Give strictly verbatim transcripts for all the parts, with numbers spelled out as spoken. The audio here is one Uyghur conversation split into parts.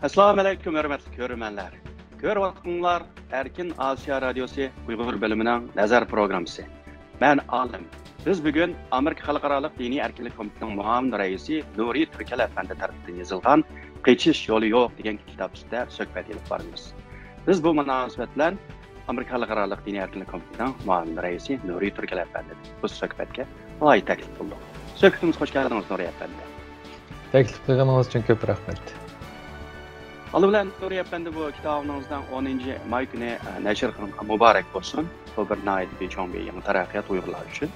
ئەسسالامۇ ئەلەيكۇم، ھۆرمەتلىك كۆرۈرمەنلەر. كۆرۈۋاتقىنىڭلار ئەركىن ئاسىيا رادىيوسى ئۇيغۇر بۆلۈمىنىڭ نەزەر پروگراممىسى. مەن ئالىم. بىز بۈگۈن ئامېرىكا خەلقئارالىق دىنىي ئەركىنلىك كومىتېتىنىڭ مۇئاۋىن رەئىسى نۇرى تۈركەل ئەپەندى تەرىپىدىن يېزىلغان قېچىش يولى يوق دېگەن كىتاب ئۈستىدە سۆھبەت ئېلىپ بارىمىز. بىز بۇ مۇناسىۋەت بىلەن ئامېرىكا خەلقئارالىق دىنىي ئەركىنلىك كومىتېتىنىڭ مۇئاۋىن رەئىسى نۇرى تۈركەل ئەپەندىنى بۇ سۆھبەتكە غايەت تەكلىپ قىلدۇق. سۆھبىتىمىزگە خوش كەلدىڭىز، نۇرى ئەپەندى. تەكلىپ قىلغىنىڭىز ئۈچۈن كۆپ رەھمەت. ئالدى بىلەن نۇرى ئەپەندى، بۇ كىتابىڭىزنىڭ ئونىنچى ماي كۈنى، ئە، نەشر قىلىنغان مۇبارەك بولسۇن. بۇ بىر ناھايىتى بىر چوڭ بىر يېڭى تەرەققىيات ئۇيغۇرلار ئۈچۈن.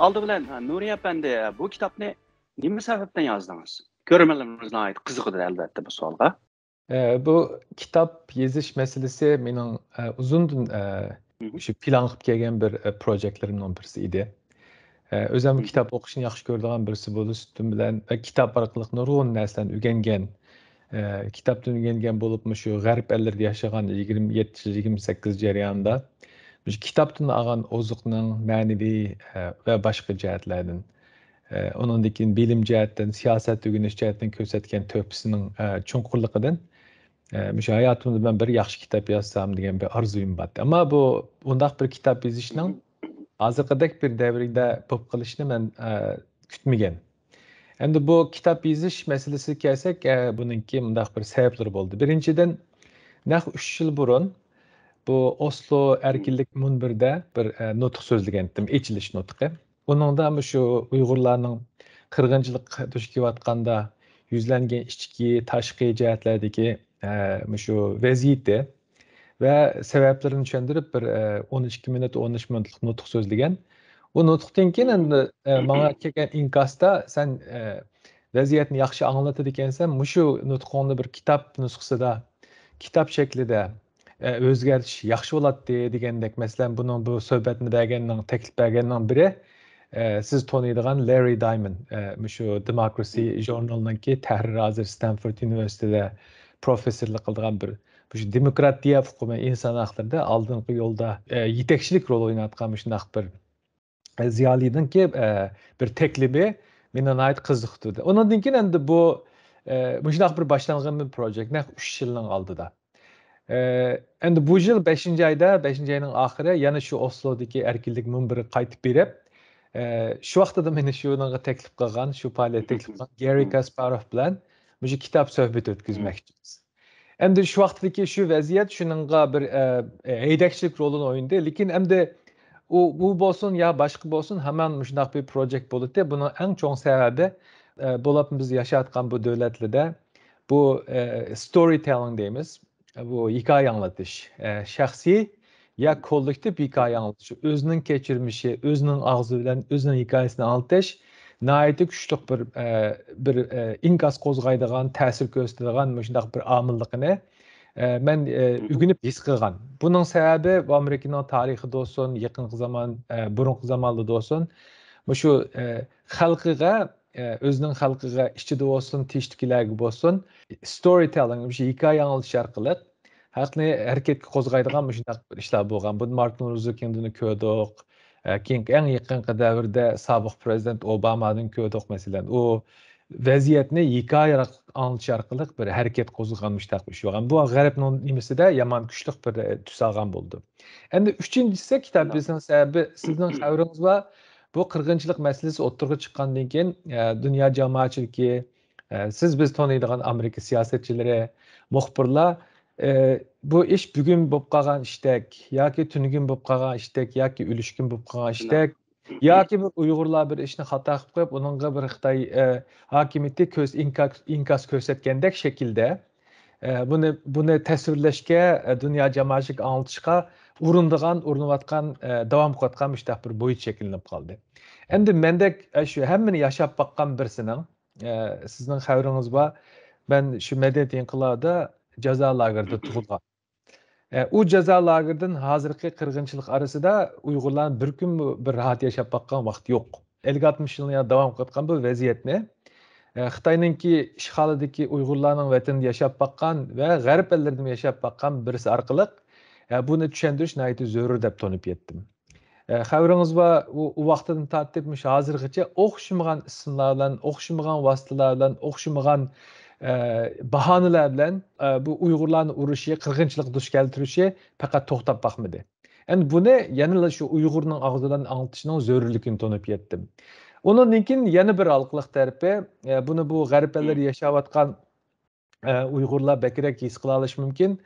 ئالدى بىلەن، ئە، نۇرى ئەپەندى، بۇ كىتابنى نېمە سەۋەبتىن يازدىڭىز؟ كۆرۈرمەنلىرىمىز ناھايىتى قىزىقىدۇ، ئەلۋەتتە، بۇ سوئالغا. ئە، بۇ كىتاب يېزىش مەسىلىسى مېنىڭ، ئە، ئۇزۇندىن، ئە، مم. شۇ پىلان قىلىپ كەلگەن بىر، ئە، پروژېكتلىرىمنىڭ بىرسى ئىدى. ئە، ئۆزۈم مم. كىتاب ئوقۇشنى ياخشى كۆرىدىغان بىرسى بولۇش سۈپىتىم بىلەن، ئە، كىتاب ئارقىلىق نۇرغۇن نەرسىلەرنى ئۆگەنگەن. ئە، كىتابتىن ئۆگەنگەن بولۇپمۇ شۇ غەرب ئەللىرىدە ياشىغان يىگىرمە يەتتە يىل، يىگىرمە سەككىز جەريانىدا مۇشۇ كىتابتىن ئالغان ئوزۇقنىڭ مەنىۋى، ئە، ۋە باشقا جەھەتلەردىن، ئە، ئۇنىڭدىن كېيىن بىلىم جەھەتتىن، سىياسەت ئۆگىنىش جەھەتتىن كۆرسەتكەن تۆھپىسىنىڭ، ئە، چوڭقۇرلۇقىدىن، ئە، مۇشۇ ھاياتىمدا مەن بىر ياخشى كىتاب يازسام دېگەن بىر ئارزۇيۇم بار. ئەمما بۇ، بۇنداق بىر كىتاب يېزىشنىڭ ھازىرقىدەك بىر دەۋردە بولۇپ قېلىشىنى مەن، ئە، كۈتمىگەن. ئەمدى بۇ كىتاب يېزىش مەسىلىسىگە كەلسەك، ئە، بۇنىڭكى مۇنداق بىر سەۋەبلىرى بولدى. بىرىنچىدىن، نەق ئۈچ يىل بۇرۇن بۇ ئوسلو ئەركىنلىك مۇنبىرىدە بىر، ئە، نۇتۇق سۆزلىگەنتىم، ئېچىلىش نۇتقى. ئۇنىڭدا مۇشۇ ئۇيغۇرلارنىڭ قىرغىنچىلىققا دۇچ كېلىۋاتقاندا يۈزلەنگەن ئىچكى، تاشقى جەھەتلەردىكى، ئە، مۇشۇ ۋەزىيىتى ۋە سەۋەبلىرىنى چۈشەندۈرۈپ، بىر، ئە، ئون ئىككى مىنۇت، ئون ئۈچ مىنۇتلۇق نۇتۇق سۆزلىگەن. ئۇ نۇتۇقتىن كېيىن ئەمدى، ئە، ماڭا كەلگەن ئىنكاستا، سەن، ئە، ۋەزىيەتنى ياخشى ئاڭلىتىدىكەنسەن، مۇشۇ نۇتقۇڭنى بىر كىتاب نۇسخىسىدا، كىتاب شەكلىدە، ئە، ئۆزگەرتىش ياخشى بولاتتى دېگەندەك. مەسىلەن، بۇنىڭ، بۇ سۆھبەتنى بەرگەننىڭ، تەكلىپ بەرگەننىڭ بىرى، ئە، سىز تونۇيدىغان لاررى دايموند، ئە، مۇشۇ دېموكراسى ژۇرنىلىنىڭكى تەھرىر ھازىر ستەنفورد ئۇنىۋېرسىتېتىدا پروفېسسورلۇق قىلىدىغان بىر، مۇشۇ دېموكراتىيە ئۇقۇمى، ئىنسان ھەقلىرىدە ئالدىنقى يولدا، ئە، يېتەكچىلىك رول ئويناۋاتقان مۇشۇنداق بىر، ئە، زىيالىينىڭكى، ئە، بىر تەكلىپى مېنى ناھايىتى قىزىقتۇردى. ئۇنىڭدىن كېيىن ئەمدى بۇ، ئە، مۇشۇنداق بىر باشلانغان بىر پروژېكت، نەق ئۈچ يىلنىڭ ئالدىدا. ئە، ئەمدى بۇ يىل بەشىنچى ئايدا، بەشىنچى ئاينىڭ ئاخىرى يەنە شۇ ئوسلودىكى ئەركىنلىك مۇنبىرىگە قايتىپ بېرىپ، ئە، شۇ ۋاقتىدا مېنى شۇنىڭغا تەكلىپ قىلغان، شۇ پائالىيەت تەكلىپ قىلغان گاررى كاسپاروف بىلەن مۇشۇ كىتاب سۆھبىتى ئۆتكۈزمەكچىمىز. ئەمدى شۇ ۋاقىتتىكى شۇ ۋەزىيەت شۇنىڭغا بىر، ئە، ھەيدەكچىلىك رولىنى ئوينىدى. لېكىن ئەمدى ئۇ، ئۇ بولسۇن يا باشقا بولسۇن، ھامان مۇشۇنداق بىر پروژېكت بولىدۇ. بۇنىڭ ئەڭ چوڭ سەۋەبى، ئە، بولۇپمۇ بىز ياشاۋاتقان بۇ دۆلەتلەردە بۇ، ئە، ستورى تېللىنگ دەيمىز. بۇ ھېكايە ئاڭلىتىش، ئە، شەخسىي يا كوللېكتىپ ھېكايە ئاڭلىتىش، ئۆزىنىڭ كەچۈرمىشى، ئۆزىنىڭ ئاغزى بىلەن ئۆزىنىڭ ھېكايىسىنى ئاڭلىتىش ناھايىتى كۈچلۈك بىر، ئە، بىر، ئە، ئىنكاس قوزغايدىغان، تەسىر كۆرسىتىدىغان مۇشۇنداق بىر ئامىللىقىنى، ئە، مەن، ئە، ئۆگىنىپ ھېس قىلغان. بۇنىڭ سەۋەبى بۇ ئامېرىكىنىڭ تارىخىدا بولسۇن، يېقىنقى زامان، ئە، بۇرۇنقى زامانلاردا بولسۇن، مۇشۇ، ئە، خەلقىگە، ئە، ئۆزىنىڭ خەلقىگە، ئىچىدە بولسۇن، تېشىدىكىلەرگە بولسۇن، ستورى تېللىنگ، مۇشۇ ھېكايە ئاڭلىتىش ئارقىلىق خەلقنى ھەرىكەتكە قوزغايدىغان مۇشۇنداق بىر ئىشلار بولغان. بۇنى مارتىن لۇزېر كىڭدىن كۆردۇق. ئە، كېيىنكى ئەڭ يېقىنقى دەۋردە سابىق پرېزىدېنت ئوبامادىن كۆردۇق، مەسىلەن. ئۇ ۋەزىيەتنى ھېكايە ئاڭلىتىش ئارقىلىق بىر ھەرىكەت قوزغىغان مۇشۇنداق بىر ئىش بولغان. بۇ غەربنىڭ نېمىسىدە يامان كۈچلۈك بىر، ئە، تۈس ئالغان بولىدۇ. ئەمدى ئۈچىنچىسى، كىتاب يېزىشنىڭ سەۋەبى، سىزنىڭ خەۋىرىڭىز بار، بۇ قىرغىنچىلىق مەسىلىسى ئوتتۇرىغا چىققاندىن كېيىن، ئە، دۇنيا جامائەتچىلىكى، ئە، سىز بىز تونۇيدىغان ئامېرىكا سىياسەتچىلىرى، مۇخبىرلار، ئە، بۇ ئىش بۈگۈن بولۇپ قالغان ئىشتەك ياكى تۈنۈگۈن بولۇپ قالغان ئىشتەك ياكى ئۈلۈشكۈن بولۇپ قالغان ئىشتەك ياكى بىر ئۇيغۇرلار بىر ئىشنى خاتا قىلىپ قويۇپ، ئۇنىڭغا بىر خىتاي، ئە، ھاكىمىيىتى كۆز-، ئىنكاس، ئىنكاس كۆرسەتكەندەك شەكىلدە، ئە، بۇنى، بۇنى تەسۋىرلەشكە، ئە، دۇنيا جامائەتچىلىكىگە ئاڭلىتىشقا ئۇرۇنىدىغان، ئۇرۇنۇۋاتقان، ئە، داۋام قىلىۋاتقان مۇشۇنداق بىر بويىچە شەكىللىنىپ قالدى. ئەمدى مەندەك، ئە، شۇ ھەممىنى ياشاپ باققان بىرسىنىڭ، ئە، سىزنىڭ خەۋىرىڭىز بار، مەن شۇ مەدەنىيەت ئىنقىلابىدا جازا لاگېرىدا تۇغۇلغان. ئە، ئۇ جازا لاگېرىدىن ھازىرقى قىرغىنچىلىق ئارىسىدا ئۇيغۇرلار بىر كۈنمۇ بىر راھەت ياشاپ باققان ۋاقىت يوق. ئەللىك ئاتمىش يىلنى داۋام قىلىۋاتقان بۇ ۋەزىيەتنى، ئە، خىتاينىڭكى ئىشغالىدىكى ئۇيغۇرلارنىڭ ۋەتىنىدە ياشاپ باققان ۋە غەرب ئەللىرىدىمۇ ياشاپ باققان بىرسى ئارقىلىق، ئە، بۇنى چۈشەندۈرۈش ناھايىتى زۆرۈر دەپ تونۇپ يەتتىم. ئە، خەۋىرىڭىز بار، ئۇ، ئۇ ۋاقتىدىن تارتىپ مۇشۇ ھازىرغىچە ئوخشىمىغان ئىسىملار بىلەن، ئوخشىمىغان ۋاسىتىلەر بىلەن، ئوخشىمىغان، ئە، باھانىلەر بىلەن، ئە، بۇ ئۇيغۇرلارنى ئۇرۇشى، قىرغىنچىلىققا دۇچ كەلتۈرۈشى پەقەت توختاپ باقمىدى. ئەمدى بۇنى يەنىلا شۇ ئۇيغۇرنىڭ ئاغزى بىلەن ئاڭلىتىشنىڭ زۆرۈرلۈكىنى تونۇپ يەتتىم. ئۇنىڭدىن كېيىن يەنە بىر ھالقىلىق تەرىپى، ئە، بۇنى بۇ غەرب ئەللىرى ياشاۋاتقان، ئە، ئۇيغۇرلار بەكرەك ھېس قىلالىشى مۇمكىن.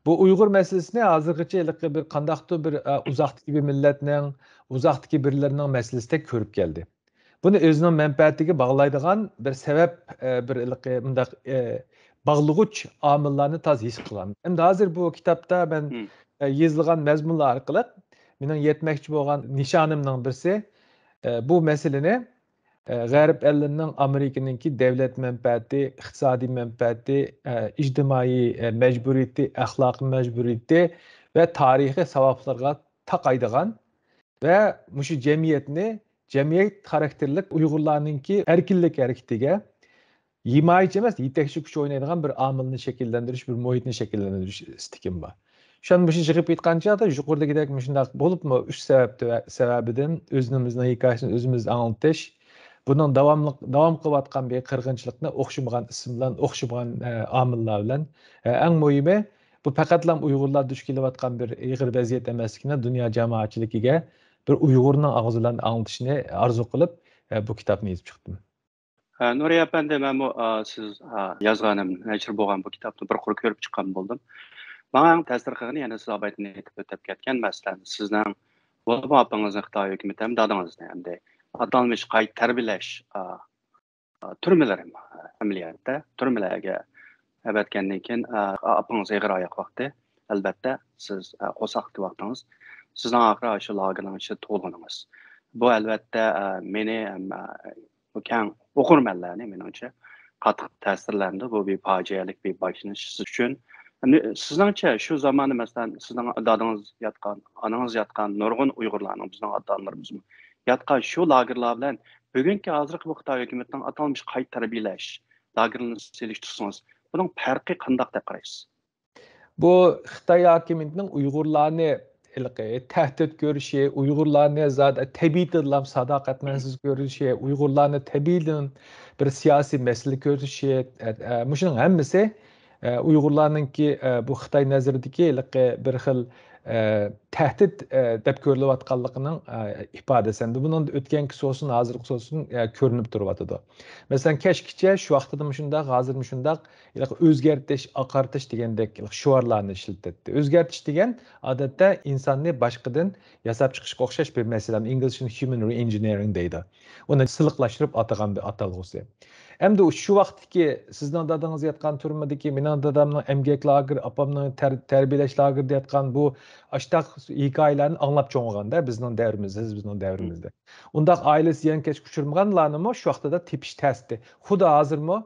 بۇ ئۇيغۇر مەسىلىسىنى ھازىرغىچە ھېلىقى بىر قانداقتۇر بىر، ئە، ئۇزاقتىكى بىر مىللەتنىڭ، ئۇزاقتىكى بىرلەرنىڭ مەسىلىسىدەك كۆرۈپ كەلدى. بۇنى ئۆزىنىڭ مەنپەئەتىگە باغلايدىغان بىر سەۋەب، ئە، بىر ھېلىقى مۇنداق، ئە، باغلىغۇچ ئامىللارنى تازا ھېس قىلغان. ئەمدى ھازىر بۇ كىتابتا مەن، ئە، يېزىلغان مەزمۇنلار ئارقىلىق مېنىڭ يەتمەكچى بولغان نىشانىمنىڭ بىرسى، ئە، بۇ مەسىلىنى، ئە، غەرب ئەللىرىنىڭ ئامېرىكىنىڭكى دەۋلەت مەنپەئەتى، ئىقتىسادىي مەنپەئەتى، ئە، ئىجتىمائىي، ئە، مەجبۇرىيىتى، ئەخلاقىي مەجبۇرىيىتى ۋە تارىخىي سەۋەبلەرگە تاقايدىغان ۋە مۇشۇ جەمئىيەتنى، جەمئىيەت خاراكتېرلىك ئۇيغۇرلارنىڭكى ئەركىنلىك ھەرىكىتىگە ھىمايىچى ئەمەس، يېتەكچى كۈچ ئوينايدىغان بىر ئامىلنى شەكىللەندۈرۈش، بىر مۇھىتنى شەكىللەندۈرۈش ئىستىكىم بار. شۇنداق مۇشۇ يىغىپ ئېيتقان چاغدا يۇقىرىدىكىدەك مۇشۇنداق بولۇپمۇ ئۈچ سەۋەب تۈۋە-، سەۋەبىدىن ئۆزىمىزنىڭ ھېكايىسىنى ئۆزىمىز ئاڭلىتىش، بۇنىڭ داۋاملىق، داۋام قىلىۋاتقان بىر قىرغىنچىلىقنى ئوخشىمىغان ئىسىم بىلەن، ئوخشىمىغان، ئە، ئامىللار بىلەن، ئە، ئەڭ مۇھىمى، بۇ پەقەتلا ئۇيغۇرلار دۇچ كېلىۋاتقان بىر ئېغىر ۋەزىيەت ئەمەسلىكىنى دۇنيا جامائەتچىلىكىگە بىر ئۇيغۇرنىڭ ئاغزى بىلەن ئاڭلىتىشنى ئارزۇ قىلىپ، ئە، بۇ كىتابنى يېزىپ چىقتىم. ھە، نۇرى ئەپەندى، مەنمۇ، ئا، سىز، ئا، يازغان ھەم نەشر بولغان بۇ كىتابنى بىر قۇر كۆرۈپ چىققان بولدۇم. ماڭا ئەڭ تەسىر قىلغىنى يەنە سىز ئاۋۋال ئېيتىپ ئۆتۈپ كەتكەن، مەسىلەن، سىزنىڭ، بولۇپمۇ ئاپىڭىزنى خىتاي ھۆكۈمىتى ھەم دادىڭىزنى، ئەمدى ئاتالمىش قايتا تەربىيەلەش، ئا، ئا، تۈرمىلىرى، ئەمەلىيەتتە تۈرمىلەرگە ئەۋەتكەندىن كېيىن، ئا، ئاپىڭىز ئېغىر ئاياق باقتى. ئەلۋەتتە، سىز، ئا، قورساقتىكى ۋاقتىڭىز، سىزنىڭ ئاخىرى شۇ لاگېرنىڭ ئىچىدە تۇغۇلغىنىڭىز. بۇ، ئەلۋەتتە، ئا، مېنى ھەم، ئا، بۇ كەڭ ئوقۇرمەنلەرنى، مېنىڭچە، قاتتىق تەسىرلەندۈرىدۇ. بۇ بىر پاجىئەلىك بىر باشلىنىش سىز ئۈچۈن. ئەمدى سىزنىڭچە شۇ زاماندا، مەسىلەن، سىزنىڭ دادىڭىز ياتقان، ئانىڭىز ياتقان، نۇرغۇن ئۇيغۇرلارنىڭ، بىزنىڭ ئاتا-ئانىلىرىمىزمۇ ياتقان شۇ لاگېرلار بىلەن بۈگۈنكى، ھازىرقى بۇ خىتاي ھۆكۈمىتىنىڭ ئاتالمىش قايتا تەربىيەلەش لاگېرلىرىنى سېلىشتۇرسىڭىز، بۇنىڭ پەرقى قانداق دەپ قارايسىز؟ بۇ خىتاي ھاكىمىيىتىنىڭ ئۇيغۇرلارنى ھېلىقى تەھدىت كۆرۈشى، ئۇيغۇرلارنى زادى تەبىئىيدىنلا ساداقەتمەنسىز كۆرۈشى، ئۇيغۇرلارنى تەبىئىيدىن بىر سىياسىي مەسىلە كۆرۈشى، ئە، ئە، مۇشۇنىڭ ھەممىسى، ئە، ئۇيغۇرلارنىڭكى، ئە، بۇ خىتاي نەزىرىدىكى ھېلىقى بىر خىل، ئە، تەھدىت، ئە، دەپ كۆرۈلۈۋاتقانلىقىنىڭ، ئە، ئىپادىسى. ئەمدى بۇنىڭدا ئۆتكەنكىسى بولسۇن، ھازىرقىسى بولسۇن، ئە، كۆرۈنۈپ تۇرۇۋاتىدۇ. مەسىلەن، كەچكىچە شۇ ۋاقتىدا مۇشۇنداق، ھازىر مۇشۇنداق، ھېلىقى ئۆزگەرتىش، ئاقارتىش دېگەندەك شوئارلارنى ئىشلىتەتتى. ئۆزگەرتىش دېگەن، ئادەتتە، ئىنساننى باشقىدىن ياساپ چىقىشقا ئوخشاش بىر مەسىلە. ئىنگلىزچىدىن human re-engineering دەيدۇ. ئۇنى سىلىقلاشتۇرۇپ ئاتىغان بىر ئاتالغۇسى. ئەمدى شۇ ۋاقىتتىكى سىزنىڭ دادىڭىز ياتقان تۈرمىدىكى، مېنىڭ دادامنىڭ ئەمگەك لاگېرى، ئاپامنىڭ تەر-، تەربىيەلەش لاگېرىدا ياتقان بۇ ئاشتاق ھېكايىلەرنى ئاڭلاپ چوڭىغاندا بىزنىڭ دەۋرىمىزدە، بىزنىڭ دەۋرىمىزدە. ئۇنداق ئائىلىسى زىيانكەشكە ئۇچرىمىغانلارنىمۇ شۇ ۋاقتىدا تېپىش تەستى. خۇددى ھازىرمۇ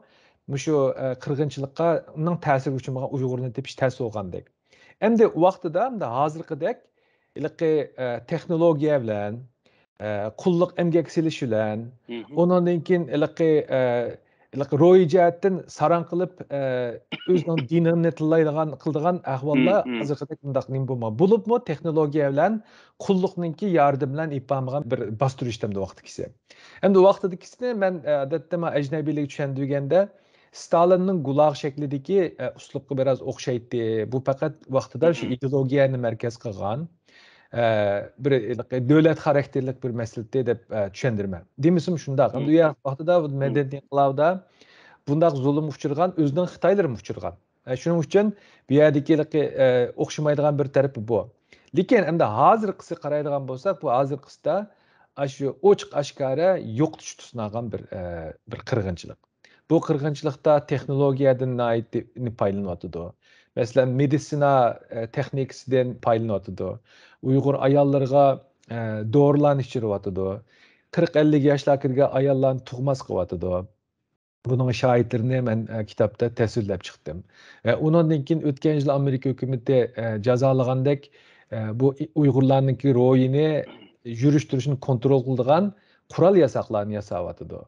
مۇشۇ، ئە، قىرغىنچىلىقنىڭ تەسىرىگە ئۇچرىمىغان ئۇيغۇرنى تېپىش تەس بولغاندەك. ئەمدى ئۇ ۋاقتىدا، ئەمدى ھازىرقىدەك ھېلىقى، ئە، تېخنولوگىيە بىلەن، ئە، قۇللۇق ئەمگەك سېلىش بىلەن، ئۇنىڭدىن كېيىن ھېلىقى، ئە، ھېلىقى روھىي جەھەتتىن ساراڭ قىلىپ، ئە، ئۆزىنىڭ دىنىنى تىللايدىغان، قىلىدىغان ئەھۋاللار ھازىرقىدەك مۇنداق نېمە بولمىغان. بولۇپمۇ تېخنولوگىيە بىلەن قۇللۇقنىڭكى ياردىمى بىلەن ئېلىپ بارمىغان بىر باستۇرۇش ئەمدى ۋاقتىدىكىسى. ئەمدى ۋاقتىدىكىسىنى مەن، ئە، ئادەتتە مەن ئەجنەبىيلەرگە چۈشەندۈرگەندە، ستالىننىڭ گۇلاغ شەكلىدىكى، ئە، ئۇسلۇبقا بىراز ئوخشايتتى. بۇ پەقەت ۋاقتىدا شۇ ئىدېئولوگىيەنى مەركەز قىلغان، ئە، بىر دۆلەت خاراكتېرلىك بىر مەسىلىتى دەپ، ئە، چۈشەندۈرىمەن. دېمىسىم شۇنداق. ئەمدى ئۇ ۋاقتىدا بۇ مەدەنىيەت ئىنقىلابىدا بۇنداق زۇلۇمغا ئۇچرىغان ئۆزىنىڭ خىتايلىرىمۇ ئۇچرىغان. ئە، شۇنىڭ ئۈچۈن بۇ يەردىكى، ئە، ئوخشىمايدىغان بىر تەرىپى بۇ. لېكىن ئەمدى ھازىرقىسى قارايدىغان بولساق، بۇ ھازىرقىسىدا ئاشۇ ئوچۇق ئاشكارا يوقىتىشقا تۇتۇنغان بىر، ئە، بىر قىرغىنچىلىق. بۇ قىرغىنچىلىقتا تېخنولوگىيەدىن ناھايىتى پايدىلىنىۋاتىدۇ. مەسىلەن، مېدىتسىنا، ئە، تېخنىكىسىدىن پايدىلىنىۋاتىدۇ. ئۇيغۇر ئاياللىرىغا، ئە، دورىلارنى ئىچۈرۈۋاتىدۇ. قىرىق ئەللىك ياشلارغا كىرگەن ئاياللارنى تۇغماس قىلىۋاتىدۇ. بۇنىڭ شاھىتلىرىنى مەن، ئە، كىتابتا تەسۋىرلەپ چىقتىم. ئە، ئۇنىڭدىن كېيىن ئۆتكەن يىل ئامېرىكا ھۆكۈمىتى، ئە، جازالىغاندەك، ئە، بۇ ئۇيغۇرلارنىڭكى روھىنى يۈرۈشتۈرۈشنى كونترول قىلىدىغان قورال ياساقلارنى ياساۋاتىدۇ.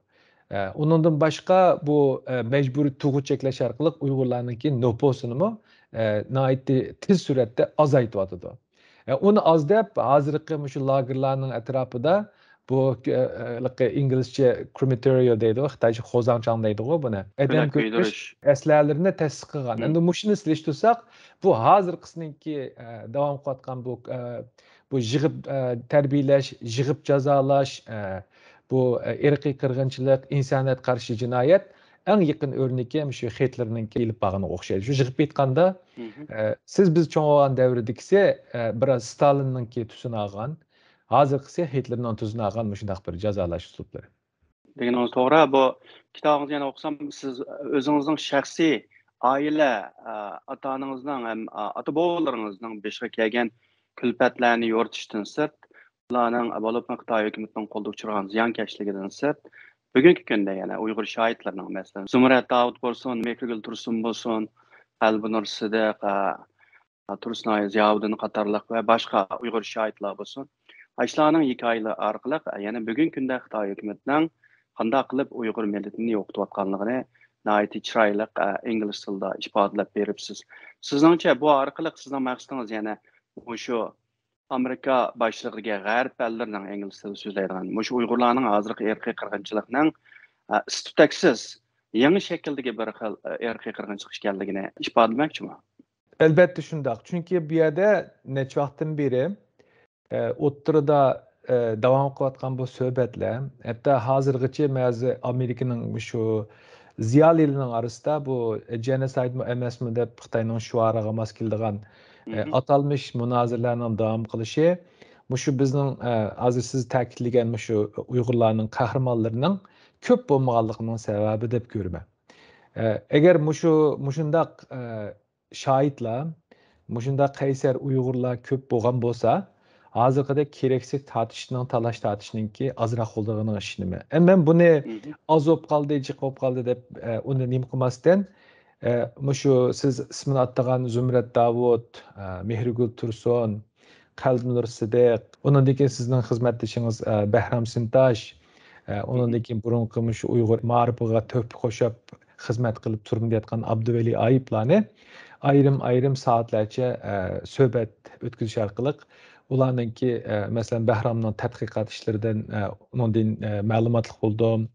ئە، ئۇنىڭدىن باشقا بۇ، ئە، مەجبۇرىي تۇغۇت چەكلەش ئارقىلىق ئۇيغۇرلارنىڭكى نوپۇسىنىمۇ، ئە، ناھايىتى تېز سۈرئەتتە ئازايتىۋاتىدۇ. ئە، ئۇنى ئاز دەپ، ھازىرقى مۇشۇ لاگېرلارنىڭ ئەتراپىدا بۇ، ئە، ئە، ئىنگلىزچە crematoria دەيدىغۇ، خىتايچە خوزاڭچاڭ دەيدىغۇ بۇنى. ئەدەم كۆيدۈرۈش ئەسلىھەلىرىنى تەسىس قىلغان. ئەمدى مۇشۇنى سېلىشتۇرساق، بۇ ھازىرقىسىنىڭكى، ئە، داۋام قىلىۋاتقان بۇ، ئە، بۇ يىغىپ، ئە، تەربىيەلەش، يىغىپ جازالاش، ئە، بۇ، ئە، ئىرقىي قىرغىنچىلىق، ئىنسانىيەتكە قارشى جىنايەت ئەڭ يېقىن ئۆرنىكى مۇشۇ خىتلېرنىڭكى ئېلىپ بارغىنىغا ئوخشايدۇ. شۇ يىغىپ ئېيتقاندا، ئە، سىز بىز چوڭ بولغان دەۋردىكىسى، ئە، بىراز ستالىننىڭكى تۈسىنى ئالغان، ھازىرقىسى خىتلېرنىڭ تۈسىنى ئالغان مۇشۇنداق بىر جازالاش ئۇسلۇبلىرى. دېگىنىڭىز توغرا. بۇ كىتابىڭىزنى يەنە ئوقۇسام، سىز ئۆزىڭىزنىڭ شەخسىي ئائىلە، ئاتا-ئانىڭىزنىڭ ھەم ئاتا-بوۋىلىرىڭىزنىڭ بېشىغا كەلگەن كۈلپەتلەرنى يورۇتۇشتىن سىرت، ئۇلارنىڭ، بولۇپمۇ خىتاي ھۆكۈمىتىنىڭ قولىدا ئۇچرىغان زىيانكەشلىكىدىن سىرت، بۈگۈنكى كۈندە يەنە ئۇيغۇر شاھىتلىرىنىڭ، مەسىلەن، زۇمرەت داۋۇت بولسۇن، مېھرىگۈل تۇرسۇن بولسۇن، قەلبىنۇر سىدىق، تۇرسۇنئايا زىياۋۇدۇن قاتارلىق ۋە باشقا ئۇيغۇر شاھىتلار بولسۇن، ئاشۇلارنىڭ ھېكايىلىرى ئارقىلىق يەنە بۈگۈنكى كۈندە خىتاي ھۆكۈمىتىنىڭ قانداق قىلىپ ئۇيغۇر مىللىتىنى يوقىتىۋاتقانلىقىنى ناھايىتى چىرايلىق، ئە، ئىنگلىز تىلىدا ئىپادىلەپ بېرىپسىز. سىزنىڭچە بۇ ئارقىلىق سىزنىڭ مەقسىتىڭىز يەنە مۇشۇ ئامېرىكا باشلىقىدىكى غەرب ئەللىرىنىڭ ئىنگلىز تىلىدا سۆزلەيدىغان مۇشۇ ئۇيغۇرلارنىڭ ھازىرقى ئىرقىي قىرغىنچىلىقنىڭ، ئە، ئىستۇتەكسىز يېڭى شەكىلدىكى بىر خىل، ئە، ئىرقىي قىرغىنچىلىق ئىكەنلىكىنى ئىپادىلىمەكچىمۇ؟ ئەلۋەتتە شۇنداق. چۈنكى بۇ يەردە نەچچە ۋاقىتتىن بېرى، ئە، ئوتتۇرىدا، ئە، داۋام قىلىۋاتقان بۇ سۆھبەتلەر، ھەتتا ھازىرغىچە بەزى ئامېرىكىنىڭ شۇ زىيالىيلىرىنىڭ ئارىسىدا بۇ جېنوسايدمۇ ئەمەسمۇ دەپ خىتاينىڭ شوئارىغا ماس كېلىدىغان، ئە، ئاتالمىش مۇنازىرىلەرنىڭ داۋام قىلىشى، مۇشۇ بىزنىڭ، ئە، ھازىر سىز تەكىتلىگەن مۇشۇ ئۇيغۇرلارنىڭ قەھرىمانلىرىنىڭ كۆپ بولمىغانلىقىنىڭ سەۋەبى دەپ كۆرىمەن. ئە، ئەگەر مۇشۇ، مۇشۇنداق، ئە، شاھىتلار، مۇشۇنداق قەيسەر ئۇيغۇرلار كۆپ بولغان بولسا، ھازىرقىدەك كېرەكسىز تارتىشنىڭ، تالاش-تارتىشنىڭكى ئازراق بولىدىغىنىغا ئىشىنىمەن. ئەمما مەن بۇنى ئاز بولۇپ قالدى، جىق بولۇپ قالدى دەپ، ئە، ئۇنى نېمە قىلماستىن، ئە، مۇشۇ سىز ئىسمىنى ئاتىغان زۇمرەت داۋۇت، ئە، مېھرىگۈل تۇرسۇن، قەلبىنۇر سىدىق، ئۇنىڭدىن كېيىن سىزنىڭ خىزمەتدىشىڭىز، ئە، بەھرام سىنتاش، ئە، ئۇنىڭدىن كېيىن بۇرۇنقى مۇشۇ ئۇيغۇر مائارىپىغا تۆھپە قوشۇپ خىزمەت قىلىپ تۈرمىدە ياتقان ئابدۇۋەلى ئايۇپلارنى ئايرىم-ئايرىم سائەتلەرچە، ئە، سۆھبەت ئۆتكۈزۈش ئارقىلىق ئۇلارنىڭكى، ئە، مەسىلەن، بەھرامنىڭ تەتقىقات ئىشلىرىدىن، ئە، ئۇنىڭدىن، ئە، مەلۇماتلىق بولدۇم.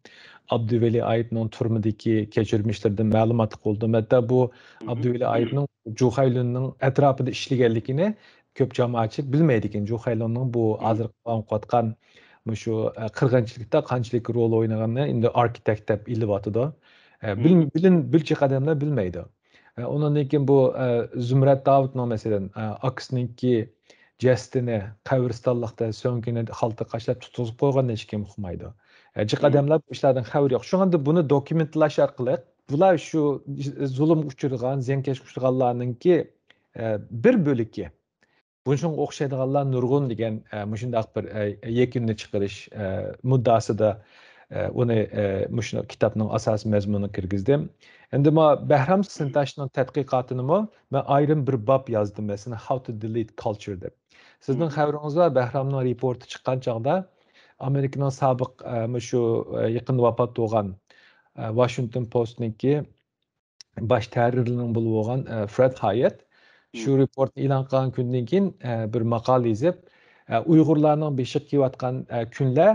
ئابدۇۋەلى ئايۇپنىڭ تۈرمىدىكى كەچۈرمىشلىرىدىن مەلۇماتلىق بولدۇم. ھەتتا بۇ ئابدۇۋەلى ئايۇپنىڭ جۇخەيلۈننىڭ ئەتراپىدا ئىشلىگەنلىكىنى كۆپ جامائەتچىلىك بىلمەيدىكەن. جۇخەيلۇننىڭ بۇ ھازىرقى داۋام قىلىۋاتقان مۇشۇ، ئە، قىرغىنچىلىقتا قانچىلىك رول ئوينىغىنىنى ئەمدى ئاركىتېكت دەپ ئېلىۋاتىدۇ. ئە، بىل-، بىلىن-، بىلچە ئادەملەر بىلمەيدۇ. ئە، ئۇنىڭدىن كېيىن بۇ، ئە، زۇمرەت داۋۇتنىڭ، مەسىلەن، ئە، ئاكىسىنىڭكى جەسىتىنى قەبرىستانلىقتا سۆڭىكىنى خالتا قاچىلاپ تۇتقۇزۇپ قويغان، ھېچكىم ئۇقمايدۇ. ئە، جىق ئادەملەر بۇ ئىشلاردىن خەۋىرى يوق. شۇڭا ئەمدى بۇنى دوكۇمېنتلاش ئارقىلىق بۇلار شۇ زۇلۇمغا ئۇچرىغان، زىيانكەشلىككە ئۇچرىغانلارنىڭكى، ئە، بىر بۆلىكى. بۇنىڭغا ئوخشايدىغانلار نۇرغۇن دېگەن، ئە، مۇشۇنداق بىر، ئە، يەكۈننى چىقىرىش، ئە، مۇددىئاسىدا، ئە، ئۇنى، ئە، مۇشۇ كىتابنىڭ ئاساسىي مەزمۇنىغا كىرگۈزدۈم. ئەمدى ما بەھرام سىنتاشنىڭ تەتقىقاتىنىمۇ مەن ئايرىم بىر باب يازدىم، مەسىلەن، How to Delete Culture دەپ. سىزنىڭ خەۋىرىڭىزدە بەھرامنىڭ رېپورتى چىققان چاغدا ئامېرىكىنىڭ سابىق، ئە، مۇشۇ، ئە، يېقىندا ۋاپات بولغان، ئە، ۋاشىنگتون پوستنىڭكى باش تەھرىرلىرىنىڭ بولۇپ بولغان، ئە، فرېد ھايت شۇ رېپورتنى ئېلان قىلغان كۈندىن كېيىن، ئە، بىر ماقالە يېزىپ، ئە، ئۇيغۇرلارنىڭ بېشىغا كېلىۋاتقان، ئە، كۈنلەر،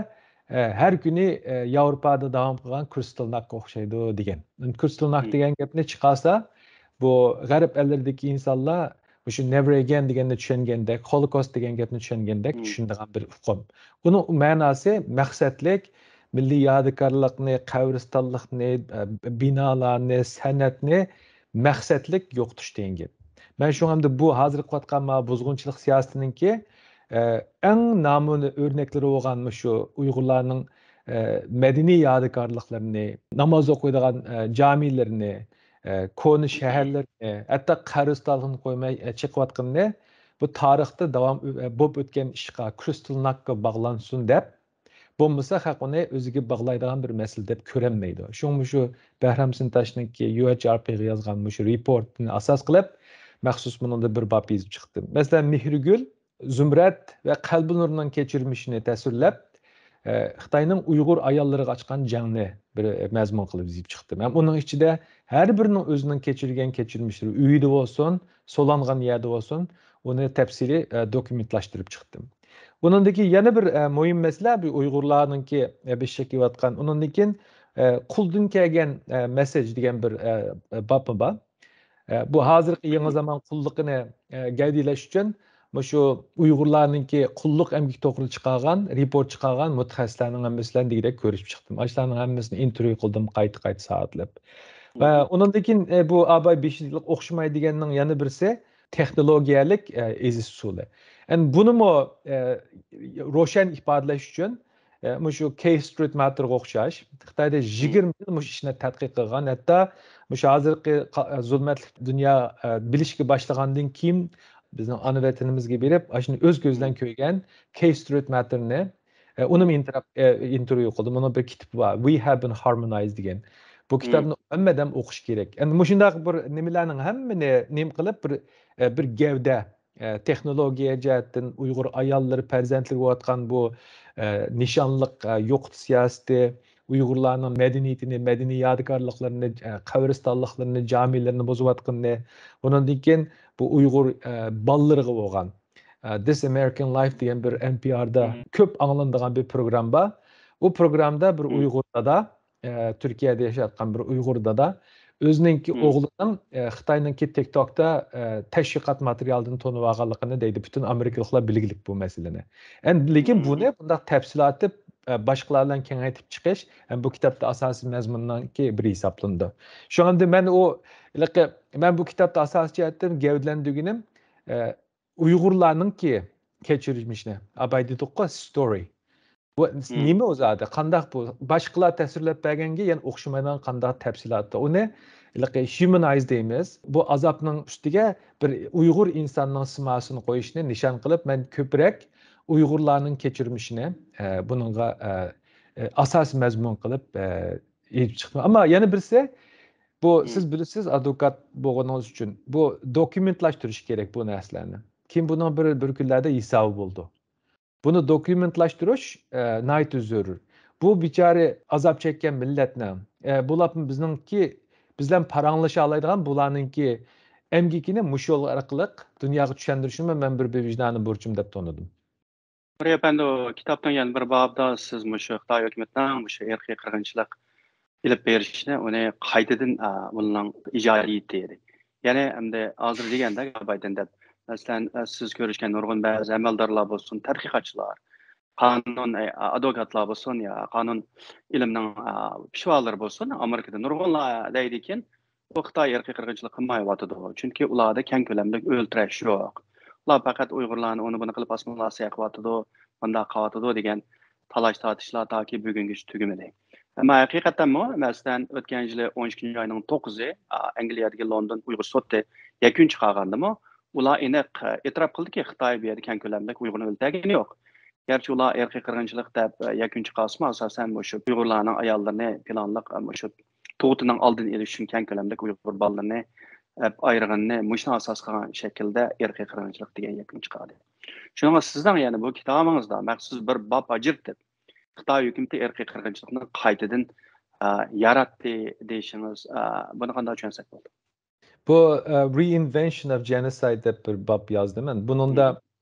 ئە، ھەر كۈنى، ئە، ياۋروپادا داۋام قىلغان كرىستالناكقا ئوخشايدۇ دېگەن. كرىستالناك دېگەن گەپنى چىقارسا، بۇ غەرب ئەللىرىدىكى ئىنسانلار مۇشۇ نېۋەر ئەگەين دېگەننى چۈشەنگەندەك، ھولوكوست دېگەن گەپنى چۈشەنگەندەك چۈشىنىدىغان بىر ئۇقۇم. ئۇنىڭ مەناسى مەقسەتلىك مىللىي يادىكارلىقنى، قەبرىستانلىقنى، ئە، بىنالارنى، سەنئەتنى مەقسەتلىك يوقىتىش دېگەن گەپ. مەن شۇڭا ئەمدى بۇ ھازىر قىلىۋاتقان ما بۇزغۇنچىلىق سىياسىتىنىڭكى، ئە، ئەڭ نامۇنە ئۆرنەكلىرى بولغان مۇشۇ ئۇيغۇرلارنىڭ، ئە، مەدەنىي يادىكارلىقلىرىنى، ناماز ئوقۇيدىغان، ئە، جامىلىرىنى، ئە، كونا شەھەرلىرىنى، ھەتتا قەبرىستانلىقنى قويماي، ئە، چېقىۋاتقىنىنى بۇ تارىختا داۋام، ئە، بولۇپ ئۆتكەن ئىشقا، كرىستالناكقا باغلانسۇن دەپ، بولمىسا خەق ئۇنى ئۆزىگە باغلايدىغان بىر مەسىلە دەپ كۆرەلمەيدۇ. شۇڭا مۇشۇ بەھرام سىنتاشنىڭكى يۇ ئېچ ئار پىغا يازغان مۇشۇ رېپورتىنى ئاساس قىلىپ، مەخسۇس بۇنىڭدا بىر باب يېزىپ چىقتىم. مەسىلەن، مېھرىگۈل زۇمرەت ۋە قەلبىنۇرنىڭ كەچۈرمىشىنى تەسۋىرلەپ، ئە، خىتاينىڭ ئۇيغۇر ئاياللىرىغا ئاچقان جەڭنى بىر مەزمۇن قىلىپ يېزىپ چىقتىم. ھەم ئۇنىڭ ئىچىدە ھەر بىرىنىڭ ئۆزىنىڭ كەچۈرگەن كەچۈرمىشلىرى ئۆيىدە بولسۇن، سولانغان يەردە بولسۇن، ئۇنى تەپسىلىي، ئە، دوكۇمېنتلاشتۇرۇپ چىقتىم. بۇنىڭدىكى يەنە بىر، ئە، مۇھىم مەسىلە، بۇ ئۇيغۇرلارنىڭكى، ئە، بېشىغا كېلىۋاتقان، ئۇنىڭدىن كېيىن، ئە، قۇلدىن كەلگەن، ئە، مەسساج دېگەن بىر، ئە، بابمۇ بار. ئە، بۇ ھازىرقى يېڭى زامان قۇللۇقىنى، ئە، گەۋدىلەش ئۈچۈن مۇشۇ ئۇيغۇرلارنىڭكى قۇللۇق ئەمگىكى توغرىلىق چىقارغان، رېپورت چىقارغان مۇتەخەسسىسلەرنىڭ ھەممىسى بىلەن دېگۈدەك كۆرۈشۈپ چىقتىم. ئاشۇلارنىڭ ھەممىسىنى ئىنتېرۋيۇ قىلدىم، قايتا-قايتا سائەتلەپ. ۋە ئۇنىڭدىن كېيىن، ئە، بۇ ئاباي بېشىدىلىق ئوخشىمايدۇ دېگەننىڭ يەنە بىرسى تېخنولوگىيەلىك، ئە، ئېزىش ئۇسۇلى. ئەمدى بۇنىمۇ، ئە، روشەن ئىپادىلەش ئۈچۈن، ئە، مۇشۇ كېي سترېيت ماتېرغا ئوخشاش، خىتايدا يىگىرمە يىل مۇشۇ ئىشنى تەتقىق قىلغان، ھەتتا مۇشۇ ھازىرقى قا-، زۇلمەتلىك دۇنيا، ئە، بىلىشكە باشلىغاندىن كېيىن بىزنىڭ ئانا ۋەتىنىمىزگە بېرىپ، ئاشۇنى ئۆز كۆزى بىلەن كۆرگەن كېي سترېيت ماتېرنى، ئە، ئۇنىمۇ ئىنتېرا-، ئە، ئىنتېرۋيۇ قىلدىم. ئۇنىڭ بىر كىتابى بار، We Have Been Harmonized دېگەن. بۇ كىتابنى ھەممە ئادەم ئوقۇش كېرەك. ئەمدى مۇشۇنداق بىر نېمىلەرنىڭ ھەممىنى نېمە قىلىپ، بىر، ئە، بىر گەۋدە، ئە، تېخنولوگىيە جەھەتتىن ئۇيغۇر ئاياللىرى، پەرزەنتلىرى بولۇۋاتقان بۇ، ئە، نىشانلىق، ئە، يوقىتىش سىياسىتى، ئۇيغۇرلارنىڭ مەدەنىيىتىنى، مەدەنىي يادىكارلىقلىرىنى، ئە، قەبرىستانلىقلىرىنى، جامىلىرىنى بۇزۇۋاتقىنىنى، ئۇنىڭدىن كېيىن بۇ ئۇيغۇر، ئە، بالىلىرىغا بولغان، ئە، This American Life دېگەن بىر ئېن پى ئاردا كۆپ ئاڭلىنىدىغان بىر پروگرامما بار. ئۇ پروگرامدا بىر ئۇيغۇر دادا، ئە، تۈركىيەدە ياشاۋاتقان بىر ئۇيغۇر دادا ئۆزىنىڭكى ئوغلىنىڭ، ئە، خىتاينىڭكى تىك توكتا، ئە، تەشۋىقات ماتېرىيالىدىن تونۇۋالغانلىقىنى دەيدۇ. پۈتۈن ئامېرىكىلىقلار بىلگۈلۈك بۇ مەسىلىنى. ئەمدى لېكىن بۇنى بۇنداق تەپسىلاتىپ، ئە، باشقىلار بىلەن كېڭەيتىپ چىقىش ھەم بۇ كىتابتا ئاساسىي مەزمۇننىڭكى بىرى ھېسابلىنىدۇ. شۇڭا ئەمدى مەن ئۇ، ھېلىقى، مەن بۇ كىتابتا ئاساسىي جەھەتتىن گەۋدىلەندۈرگىنىم، ئە، ئۇيغۇرلارنىڭكى كەچۈرمىشىنى، ئاباي دېدۇققۇ، ستورى. بۇ نېمە ئۇ زادى؟ قانداق بۇ؟ باشقىلار تەسۋىرلەپ بەرگەنگە يەنە ئوخشىمايدىغان قانداق تەپسىلاتى؟ ئۇنى ھېلىقى ھيۇمىنايز دەيمىز. بۇ ئازابنىڭ ئۈستىگە بىر ئۇيغۇر ئىنساننىڭ سىماسىنى قويۇشنى نىشان قىلىپ، مەن كۆپرەك ئۇيغۇرلارنىڭ كەچۈرمىشىنى، ئە، بۇنىڭغا، ئە، ئە، ئاساسىي مەزمۇن قىلىپ، ئە، ئېلىپ چىقتىم. ئەمما يەنە بىرسى، بۇ سىز بىلىسىز، ئادۋوكات بولغىنىڭىز ئۈچۈن بۇ دوكۇمېنتلاشتۇرۇش كېرەك بۇ نەرسىلەرنى. كېيىن بۇنىڭ بىر، بىر كۈنلەردە ھېسابى بولىدۇ. بۇنى دوكۇمېنتلاشتۇرۇش، ئە، ناھايىتى زۆرۈر. بۇ بىچارە ئازاب چەككەن مىللەتنىڭ، ئە، بۇلار بىزنىڭكى، بىز بىلەن پاراڭلىشالايدىغان بۇلارنىڭكى ئەمگىكىنى مۇشۇ يول ئارقىلىق دۇنياغا چۈشەندۈرۈشنى مەن بىر، بىر ۋىجدانىي بۇرچۇم دەپ تونۇدۇم. نۇرى ئەپەندى، كىتابنىڭ يەنە بىر بابىدا سىز مۇشۇ خىتاي ھۆكۈمىتىنىڭ مۇشۇ ئىرقىي قىرغىنچىلىق ئېلىپ بېرىشىنى، ئۇنى قايتىدىن، ئە، ئۇنىڭ ئىجادىيىتى دېدى. يەنى ئەمدى ھازىر دېگەندەك بايدىن دەپ، مەسىلەن، ئە، سىز كۆرۈشكەن نۇرغۇن بەزى ئەمەلدارلار بولسۇن، تەتقىقاتچىلار، قانۇن، ئە، ئادۋوكاتلار بولسۇن يا قانۇن ئىلمىنىڭ، ئە، پىشۋالىرى بولسۇن، ئامېرىكىدا نۇرغۇنلار دەيدىكەن، ئۇ خىتاي ئىرقىي قىرغىنچىلىق قىلمايۋاتىدۇ. چۈنكى ئۇلاردا كەڭ كۆلەملىك ئۆلتۈرۈش يوق. ئۇلار پەقەت ئۇيغۇرلارنى ئۇنى بۇنى قىلىپ ئاسسىمىلياتسىيە قىلىۋاتىدۇ، مۇنداق قىلىۋاتىدۇ دېگەن تالاش تارتىشلار تاكى بۈگۈنگىچە تۈگىمىدى. ئەمما ھەقىقەتەنمۇ، مەسىلەن، ئۆتكەن يىلى ئون ئىككىنچى ئاينىڭ توققۇزى، ئا، ئەنگلىيەدىكى لوندون ئۇيغۇر سوتى يەكۈن چىقارغاندىمۇ، ئۇلار ئېنىق، ئا، ئېتىراپ قىلدىكى، خىتاي بۇ يەردە كەڭ كۆلەملىك ئۇيغۇرنى ئۆلتۈرگىنى يوق. گەرچە ئۇلار ئىرقىي قىرغىنچىلىق دەپ، ئا، يەكۈن چىقارسىمۇ، ئاساسەن مۇشۇ ئۇيغۇرلارنىڭ ئاياللىرىنى پىلانلىق، ئا، مۇشۇ تۇغۇتىنىڭ ئالدىنى ئېلىش ئۈچۈن كەڭ كۆلەملىك ئۇيغۇر بالىلىرىنى ئېلىپ ئايرىغىنىنى مۇشۇنى ئاساس قىلغان شەكىلدە ئىرقىي قىرغىنچىلىق دېگەن يەكۈن چىقاردى. شۇنىڭغا سىزنىڭ يەنە بۇ كىتابىڭىزدا مەخسۇس بىر باب ئاجرىتىپ، خىتاي ھۆكۈمىتى ئىرقىي قىرغىنچىلىقنى قايتىدىن، ئە، ياراتتى دېيىشىڭىز، ئە، بۇنى قانداق چۈشەنسەك بولىدۇ؟ بۇ، ئە، Reinvention of Genocide دەپ بىر باب يازدىم مەن. بۇنىڭدا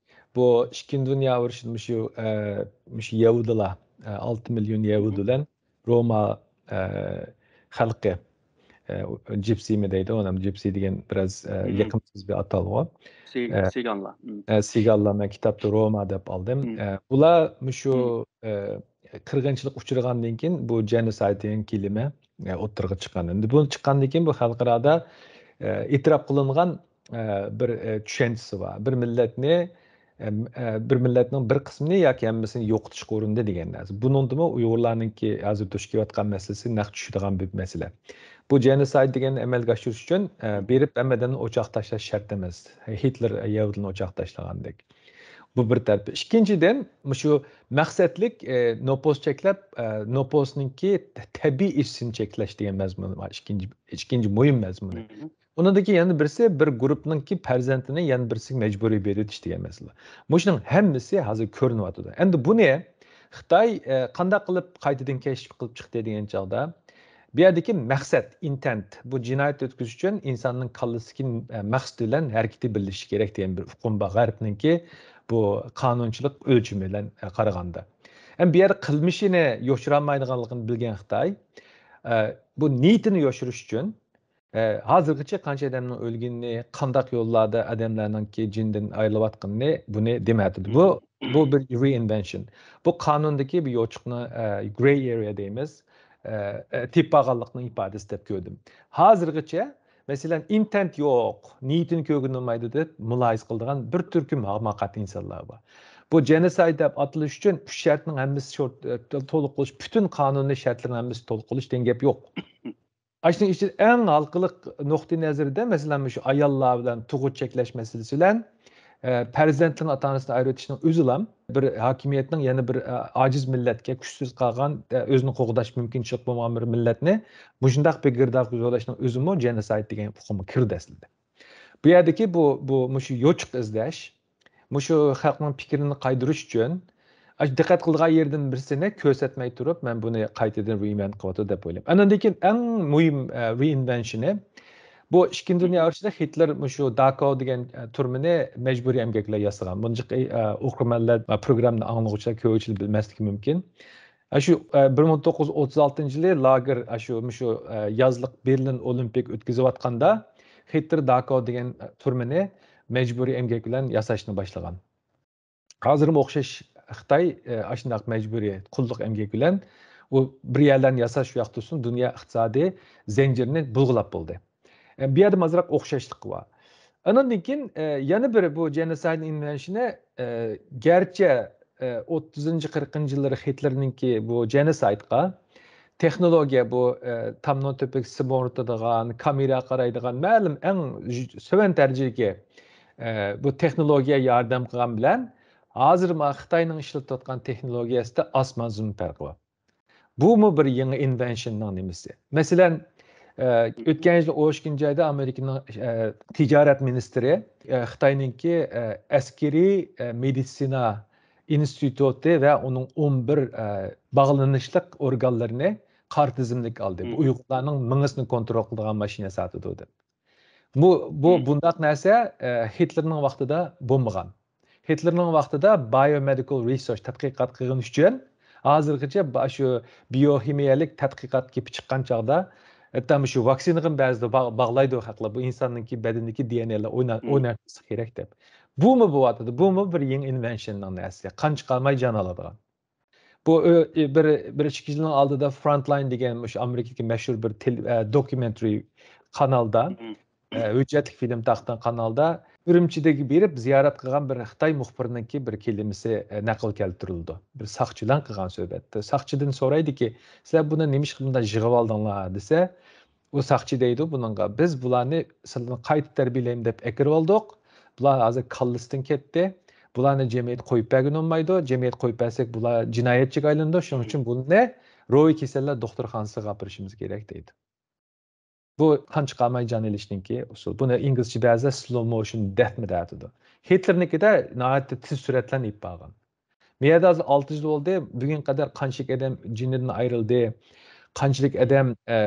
بۇ ئىككىنچى دۇنيا ئۇرۇشىدا مۇشۇ، ئە، مۇشۇ يەھۇدىيلار، ئە، ئالتە مىليون يەھۇدىي بىلەن روما، ئە، خەلقى، ئە، جىپسىمۇ دەيدۇ، ئۇنىڭ جىپسى دېگەن بىراز، ئە، يېقىمسىز بىر ئاتالغۇ. سى-، ئە، سىگانلار. ئە، سىگانلار، مەن كىتابتا روما دەپ ئالدىم. ئە، بۇلار مۇشۇ، ئە، قىرغىنچىلىققا ئۇچرىغاندىن كېيىن بۇ جېنوسايد دېگەن كېلىمە، ئە، ئوتتۇرىغا چىققان. ئەمدى بۇ چىققاندىن كېيىن بۇ خەلقئارادا، ئە، ئېتىراپ قىلىنغان، ئە، بىر، ئە، چۈشەنچىسى بار. بىر مىللەتنى، ئە، ئە، بىر مىللەتنىڭ بىر قىسمىنى ياكى ھەممىسىنى يوقىتىشقا ئۇرۇندى دېگەن نەرسە. بۇنىڭدىمۇ ئۇيغۇرلارنىڭكى ھازىر دۇچ كېلىۋاتقان مەسىلىسى نەق چۈشىدىغان بىر مەسىلە. بۇ جېنوسايد دېگەننى ئەمەلگە ئاشۇرۇش ئۈچۈن، ئە، بېرىپ ھەممىدىن ئوچاق تاشلاش شەرت ئەمەس. ھىتلېر يەھۇدىيلارنى ئوچاق تاشلىغاندەك. بۇ بىر تەرىپى. ئىككىنچىدىن، مۇشۇ مەقسەتلىك، ئە، نوپۇس چەكلەپ، ئە، نوپۇسنىڭكى تەبىئىي ئۆسۈشىنى چەكلەش دېگەن مەزمۇن بار. ئىككىنچى، ئىككىنچى مۇھىم مەزمۇنى. ئۇنىڭدىن كېيىن يەنە بىرسى، بىر گۇرۇپنىڭكى پەرزەنتىنى يەنە بىرسىگە مەجبۇرىي بېرىۋېتىش دېگەن مەسىلە. مۇشۇنىڭ ھەممىسى ھازىر كۆرۈنۈۋاتىدۇ. ئەمدى بۇنى خىتاي، ئە، قانداق قىلىپ قايتىدىن كەشىپ قىلىپ چىقتى دېگەن چاغدا، بۇ يەردىكى مەقسەت، ئىنتېنت، بۇ جىنايەت ئۆتكۈزۈش ئۈچۈن ئىنساننىڭ كاللىسىدىكى، ئە، مەقسىتى بىلەن ھەرىكىتى بىرلىشىشى كېرەك دېگەن بىر ئۇقۇم بار. غەربنىڭكى بۇ قانۇنچىلىق ئۆلچىمى بىلەن، ئە، قارىغاندا. ئەمما بۇ يەردە قىلمىشىنى يوشۇرالمايدىغانلىقىنى بىلگەن خىتاي، ئە، بۇ نىيىتىنى يوشۇرۇش ئۈچۈن، ئە، ھازىرغىچە قانچە ئادەمنىڭ ئۆلگىنىنى، قانداق يوللاردا ئادەملەرنىڭكى جېنىدىن ئايرىلىۋاتقىنىنى، بۇنى دېمەيۋاتىدۇ. بۇ، بۇ بىر reinvention. بۇ قانۇندىكى بىر يوچۇقنى، ئە، grey area دەيمىز. ئە، ئە، تېپىپ ئالغانلىقنىڭ ئىپادىسى دەپ كۆردۈم. ھازىرغىچە، مەسىلەن، intent يوق، نىيىتىنى كۆرگىلى بولمايدۇ دەپ مۇلاھىزە قىلىدىغان بىر تۈركۈم ھاماقەت ئىنسانلار بار. بۇ genocide دەپ ئاتىلىش ئۈچۈن ئۈچ شەرتنىڭ ھەممىسى شورت-، ئە، تولۇق بولۇش، پۈتۈن قانۇنىي شەرتلەرنىڭ ھەممىسى تولۇق بولۇش دېگەن گەپ يوق. ئاشۇنىڭ ئىچىدە ئەڭ ھالقىلىق نۇقتىئى نەزىرىدە، مەسىلەن، مۇشۇ ئاياللار بىلەن تۇغۇت چەكلەش مەسىلىسى بىلەن، ئە، پەرزەنتلىرىنى ئاتا-ئانىسىدىن ئايرىۋېتىشنىڭ ئۆزىلا بىر ھاكىمىيەتنىڭ يەنە بىر، ئە، ئاجىز مىللەتكە، كۈچسىز قالغان، ئە، ئۆزىنى قوغداش مۇمكىنچىلىك بولمىغان بىر مىللەتنى مۇشۇنداق بىر گىردابقا زورلاشنىڭ ئۆزىمۇ genocide دېگەن ئۇقۇمغا كىرىدۇ ئەسلىدە. بۇ يەردىكى بۇ، بۇ، مۇشۇ يوچۇق ئىزدەش، مۇشۇ خەقنىڭ پىكرىنى قايدۇرۇش ئۈچۈن، ئاشۇ دىققەت قىلىدىغان يېرىدىن بىرسىنى كۆرسەتمەي تۇرۇپ، مەن بۇنى قايتىدىن reinvent قىلىۋاتىدۇ دەپ ئويلايمەن. ئاندىن كېيىن ئەڭ مۇھىم، ئە، reinvention ى، بۇ ئىككىنچى دۇنيا ئۇرۇشىدا خىتلېر مۇشۇ داكاۋ دېگەن، ئە، تۈرمىنى مەجبۇرىي ئەمگەك بىلەن ياسىغان. بۇنى جىق، ئە، ئوقۇرمەنلەر، ئە، پروگراممىنى ئاڭلىغۇچىلار كۆپچىلىك بىلمەسلىكى مۇمكىن. ئە، شۇ، ئە، بىر مىڭ توققۇز يۈز ئوتتۇز ئالتىنچى يىلى لاگېر، ئە، شۇ، مۇشۇ، ئە، يازلىق بېرلىن ئولىمپىك ئۆتكۈزۈۋاتقاندا، خىتلېر داكاۋ دېگەن، ئە، تۈرمىنى مەجبۇرىي ئەمگەك بىلەن ياساشنى باشلىغان. ھازىرمۇ ئوخشاش خىتاي، ئە، ئاشۇنداق مەجبۇرىي قۇللۇق ئەمگەك بىلەن ئۇ بىر يەرلەرنى ياساش ياق تۇرسۇن، دۇنيا ئىقتىسادىي زەنجىرىنى بۇلغىلاپ بولدى. ئە، بۇ يەردە ئازراق ئوخشاشلىق بار. ئانىڭدىن كېيىن، ئە، يەنە بىر بۇ genocide invention ى، ئە، گەرچە، ئە، ئوتتۇزىنچى، قىرىقىنچى يىللىرى خىتلېرنىڭكى بۇ genocide قا تېخنولوگىيە، بۇ، ئە، تامنىڭ تۆپىگە سىمورتىدىغان، كامېرا قارايدىغان، مەلۇم ئەڭ ژ-، سۆۋەن دەرىجىدىكى، ئە، بۇ تېخنولوگىيە ياردەم قىلغان بىلەن، ھازىر مانا خىتاينىڭ ئىشلىتىۋاتقان تېخنولوگىيەسىدە ئاسمان زېمىن پەرقى بار. بۇمۇ بىر يېڭى ئىنۋېنشننىڭ نېمىسى. مەسىلەن، ئە، ئۆتكەن يىل ئون ئىككىنچى ئايدا ئامېرىكىنىڭ، ئە، تىجارەت مىنىستىرى، ئە، خىتاينىڭكى، ئە، ئەسكىرىي، ئە، مېدىتسىنا ئىنستىتۇتى ۋە ئۇنىڭ ئون بىر، ئە، باغلىنىشلىق ئورگانلىرىنى قارا تىزىملىككە ئالدى. بۇ ئۇيغۇرلارنىڭ مېڭىسىنى كونترول قىلىدىغان ماشىنا ساتىدۇ دەپ. بۇ، بۇ بۇنداق نەرسە، ئە، ھىتلېرنىڭ ۋاقتىدا بولمىغان. ھىتلېرنىڭ ۋاقتىدا biomedical research تەتقىقات قىلغىنى ئۈچۈن ھازىرغىچە با-، شۇ بىيوخىمىيەلىك تەتقىقات گېپى چىققان چاغدا، ھەتتا مۇشۇ ۋاكسىنىغىمۇ بەزىدە باغ-، باغلايدۇ خەقلەر، بۇ ئىنساننىڭكى بەدىنىدىكى دى ئېن ئېلار ئوينا-، ئويناشمىسا كېرەك دەپ. بۇمۇ بولۇۋاتىدۇ. بۇمۇ بىر يېڭى ئىنۋېنشننىڭ نەرسىسى. قان چىقارماي جان ئالىدىغان. بۇ، ئۆ-، ئى، بىر، بىر ئىككى يىلنىڭ ئالدىدا Frontline دېگەن مۇشۇ ئامېرىكىدىكى مەشھۇر بىر تېل-، ئە، دوكيۇمېنترى قانالدا، ئە، ھۆججەتلىك فىلىم تارقىتقان قانالدا ئۈرۈمچىدىكى بېرىپ زىيارەت قىلغان بىر خىتاي مۇخبىرىنىڭكى بىر كەلىمىسى، ئە، نەقىل كەلتۈرۈلىدۇ. بىر ساقچى بىلەن قىلغان سۆھبەتتە. ساقچىدىن سورايدىكى، سىلەر بۇنى نېمىشقا بۇنداق يىغىۋالدىڭلار دېسە، ئۇ ساقچى دەيدۇ بۇنىڭغا، بىز بۇلارنى سىلەرنى قايتا تەربىيەلەيمىز دەپ ئەكىرىۋالدۇق. بۇلار ھازىر كاللىسىدىن كەتتى. بۇلارنى جەمئىيەت قويۇپ بەرگىلى بولمايدۇ. جەمئىيەت قويۇپ بەرسەك، بۇلار جىنايەتچىگە ئايلىنىدۇ. شۇنىڭ ئۈچۈن بۇنى روھىي كېسەللەر دوختۇرخانىسىغا ئاپىرىشىمىز كېرەك دەيدۇ. بۇ قان چىقارماي جان ئېلىشنىڭكى ئۇسۇلى. بۇنى ئىنگلىزچە بەزىلەر slow motion death مۇ دەۋاتىدۇ. ھىتلېرنىڭكىدە ناھايىتى تېز سۈرئەت بىلەن ئېلىپ بارغان. بۇ يەردە ھازىر ئالتە يىل بولدى. بۈگۈنگە قەدەر قانچىلىك ئادەم جېنىدىن ئايرىلدى، قانچىلىك ئادەم، ئە،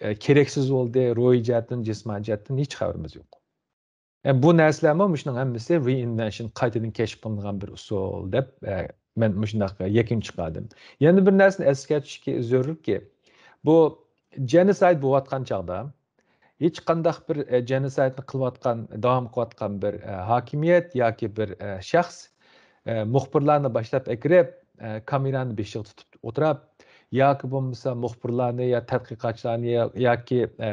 ئە، كېرەكسىز بولدى، روھىي جەھەتتىن، جىسمانىي جەھەتتىن ھېچ خەۋىرىمىز يوق. ئە، بۇ نەرسىلەرمۇ مۇشۇنىڭ ھەممىسى reinvention، قايتىدىن كەشىپ قىلىنغان بىر ئۇسۇل دەپ، ئە، مەن مۇشۇنداق يەكۈن چىقاردىم. يەنە بىر نەرسىنى ئەسكەرتىش كې-، زۆرۈركى، بۇ genocide بولۇۋاتقان چاغدا، ھېچقانداق بىر، ئە، genocide نى قىلىۋاتقان، داۋام قىلىۋاتقان بىر، ئە، ھاكىمىيەت ياكى بىر، ئە، شەخس، ئە، مۇخبىرلارنى باشلاپ ئەكىرىپ، ئە، كامېرانى بېشىغا تۇتۇپ ئولتۇرۇپ، ياكى بولمىسا مۇخبىرلارنى يا تەتقىقاتچىلارنى يا، ياكى، ئە،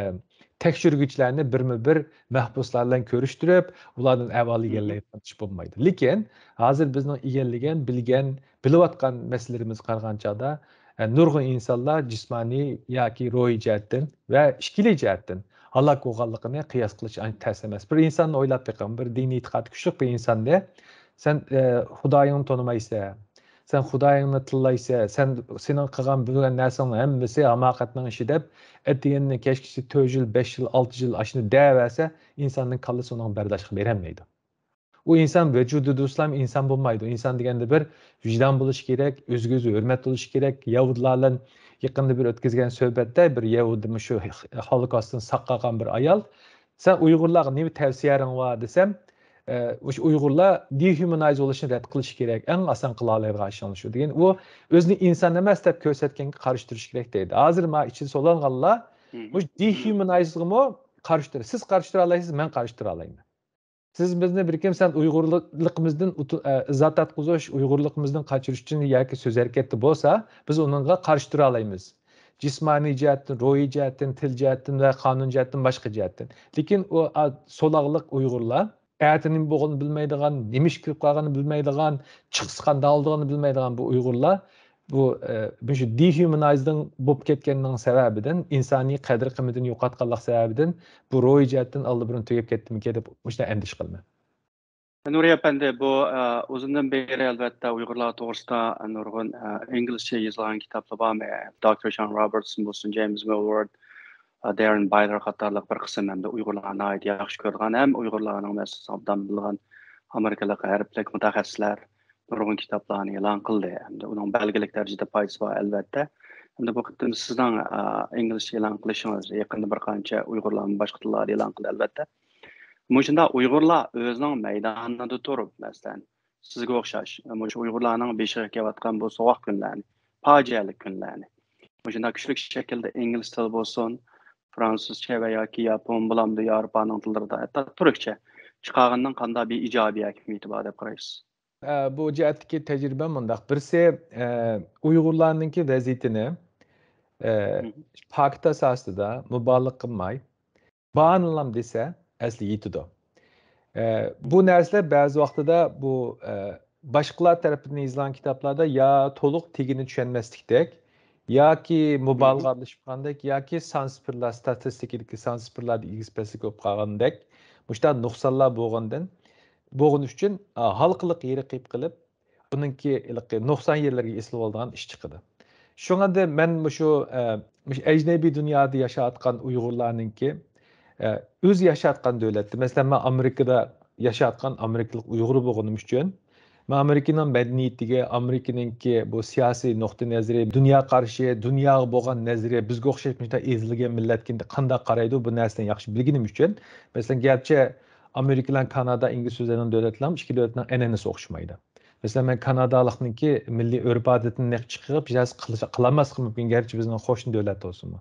تەكشۈرگۈچىلەرنى بىرمۇ بىر مەھبۇسلار بىلەن كۆرۈشتۈرۈپ، ئۇلاردىن ئەھۋال ئىگىلەيدىغان ئىش بولمايدۇ. لېكىن ھازىر بىزنىڭ ئىگىلىگەن، بىلگەن، بىلىۋاتقان مەسىلىلىرىمىزگە قارىغان چاغدا، ئە، نۇرغۇن ئىنسانلار جىسمانىي ياكى روھىي جەھەتتىن ۋە ئىككىلى جەھەتتىن ھالاك بولغانلىقىنى قىياس قىلىش ئانچە تەس ئەمەس. بىر ئىنساننى ئويلاپ بېقىڭ، بىر دىنىي ئېتىقادى كۈچلۈك بىر ئىنساننى سەن، ئە، خۇدايىڭنى تونۇمايسەن، سەن خۇدايىڭنى تىللايسەن، سەن، سېنىڭ قىلغان بىلگەن نەرسەڭنىڭ ھەممىسى ھاماقەتنىڭ ئىشى دەپ، ئەتىگەننى كەچكىچە تۆت يىل، بەش يىل، ئالتە يىل ئاشۇنى دەۋەرسە، ئىنساننىڭ كاللىسى ئۇنىڭغا بەرداشلىق بېرەلمەيدۇ. ئۇ ئىنسان ۋۇجۇدىدۇسلام ئىنسان بولمايدۇ. ئىنسان دېگەندە بىر ۋىجدان بولۇشى كېرەك، ئۆزىگە ئۆزى ھۆرمەت بولۇشى كېرەك. يەھۇدىيلار بىلەن يېقىندا بىر ئۆتكۈزگەن سۆھبەتتە بىر يەھۇدىي مۇشۇ ھولوكاستتىن ساق قالغان بىر ئايال، سەن ئۇيغۇرلارغا نېمە تەۋسىيەلىرىڭ بار دېسەم، ئە، مۇشۇ ئۇيغۇرلار دېھيۇمانايز بولۇشنى رەت قىلىشى كېرەك. ئەڭ ئاسان قىلالايدىغان ئىشىڭلار شۇ دېگەن. ئۇ ئۆزىنى ئىنسان ئەمەس دەپ كۆرسەتكەنگە قارشى تۇرۇش كېرەك دەيدۇ. ھازىر مانا ئىچىدە سولانغانلار مۇشۇ دېھيۇمانايزغىمۇ قارشى تۇرىدۇ. سىز قارشى تۇرالايسىز، مەن قارشى تۇرالايمەن. سىز بىزنى بىر كىم سەن ئۇيغۇرلۇقىمىزدىن ئۇتۇ-، ئە، ئىززەت تارتقۇزۇش، ئۇيغۇرلۇقىمىزدىن قاچۇرۇش ئۈچۈن ياكى سۆز ھەرىكەتتە بولسا، بىز ئۇنىڭغا قارشى تۇرالايمىز. جىسمانىي جەھەتتىن، روھىي جەھەتتىن، تىل جەھەتتىن ۋە قانۇن جەھەتتىن، باشقا جەھەتتىن. لېكىن ئۇ، ئا، سولاقلىق ئۇيغۇرلار ئەتە نېمە بولغىنىنى بىلمەيدىغان، نېمە ئىش كۆرۈپ قالغىنىنى بىلمەيدىغان، چىقسا قانداق بولىدىغىنى بىلمەيدىغان بۇ ئۇيغۇرلار بۇ، ئە، مۇشۇ دېھيۇمانايزدىن بولۇپ كەتكەننىڭ سەۋەبىدىن، ئىنسانىي قەدىر-قىممىتىنى يوقاتقانلىق سەۋەبىدىن بۇ روھىي جەھەتتىن ئاللىبۇرۇن تۈگەپ كەتتىمىكىن دەپ مۇشۇنداق ئەندىشە قىلىمەن. نۇرى ئەپەندى، بۇ، ئە، ئۇزۇندىن بېرى ئەلۋەتتە ئۇيغۇرلار توغرىسىدا نۇرغۇن، ئە، ئىنگلىزچە يېزىلغان كىتابلار بارمۇ؟ دوكتور شان روبېرتسون بولسۇن، جېيمس مىلۋارد، ئە، داررېن بايلېر قاتارلىق بىر قىسىم ھەمدە ئۇيغۇرلار ناھايىتى ياخشى كۆرىدىغان ھەم ئۇيغۇرلارنىڭ مەسىلىسىنى ئوبدان بىلىدىغان ئامېرىكىلىق غەربلىك مۇتەخەسسىسلەر نۇرغۇن كىتابلارنى ئېلان قىلدى. ھەمدە ئۇنىڭ بەلگىلىك دەرىجىدە پايدىسى بار، ئەلۋەتتە. ھەمدە بۇ قېتىم سىزنىڭ، ئا، ئىنگلىزچە ئېلان قىلىشىڭىز، يېقىندا بىر قانچە ئۇيغۇرلارمۇ باشقا تىللاردا ئېلان قىلدى، ئەلۋەتتە. مۇشۇنداق ئۇيغۇرلار ئۆزىنىڭ مەيدانىدا تۇرۇپ، مەسىلەن، سىزگە ئوخشاش، مۇشۇ ئۇيغۇرلارنىڭ بېشىغا كېلىۋاتقان بۇ سوغۇق كۈنلەرنى، پاجىئەلىك كۈنلەرنى، مۇشۇنداق كۈچلۈك شەكىلدە ئىنگلىز تىلى بولسۇن، فرانسۇزچە ۋە ياكى ياپون بولامدۇ، ياۋروپانىڭ تىللىرىدا، ھەتتا تۈركچە چىقارغىنىنىڭ قانداق بىر ئىجابىي ئەھمىيىتى بار دەپ قارايسىز؟ ئە، بۇ جەھەتتىكى تەجرىبەم مۇنداق. بىرسى، ئە، ئۇيغۇرلارنىڭكى ۋەزىيىتىنى، ئە، مم. پاكىت ئاساسىدا مۇبالىغە قىلماي، بارىنلام دېسە، ئەسلى يېتىدۇ. ئە، بۇ نەرسىلەر بەزى ۋاقتىدا بۇ، ئە، باشقىلار تەرىپىدىن يېزىلغان كىتابلاردا يا تولۇق تېگىنى چۈشەنمەسلىكتەك، ياكى مۇبالىغە ئارىلىشىپ قالغاندەك، ياكى سان سىفىرلار، ستاتىستىكىدىكى سان سىفىرلاردا ئېگىز پەسلىك بولۇپ قالغاندەك، مۇشۇنداق نۇقسانلار بولغاندىن، بولغىنى ئۈچۈن، ئا، ھالقىلىق يېرى قېيىپ قېلىپ، ئۇنىڭكى ھېلىقى نۇقسان يەرلەرگە ئېسىلىۋالىدىغان ئىش چىقىدۇ. شۇڭا دە مەن مۇشۇ، ئە، مۇشۇ ئەجنەبىي دۇنيادا ياشاۋاتقان ئۇيغۇرلارنىڭكى، ئە، ئۆزى ياشاۋاتقان دۆلەتتە، مەسىلەن، مەن ئامېرىكىدا ياشاۋاتقان ئامېرىكىلىق ئۇيغۇر بولغىنىم ئۈچۈن، مەن ئامېرىكىنىڭ مەدەنىيىتىگە، ئامېرىكىنىڭكى بۇ سىياسىي نۇقتىئى نەزىرى، دۇنيا قارىشى، دۇنياغا بولغان نەزىرى، بىزگە ئوخشاش مۇشۇنداق ئېزىلگەن مىللەتكە قانداق قارايدۇ، بۇ نەرسىنى ياخشى بىلگىنىم ئۈچۈن، مەسىلەن، گەرچە ئامېرىكا بىلەن كانادا ئىنگلىز سۆزلەيدىغان دۆلەتلەرمۇ ئىككى دۆلەتنىڭ ئەنئەنىسى ئوخشىمايدۇ. مەسىلەن، مەن كانادالىقنىڭكى مىللىي ئۆرپ-ئادىتىنى نەق چىقىرىپ، ھېچ نەرسە قىلىش-، قىلالماسلىقى مۇمكىن، گەرچە بىزنىڭ قوشنا دۆلەت بولسىمۇ.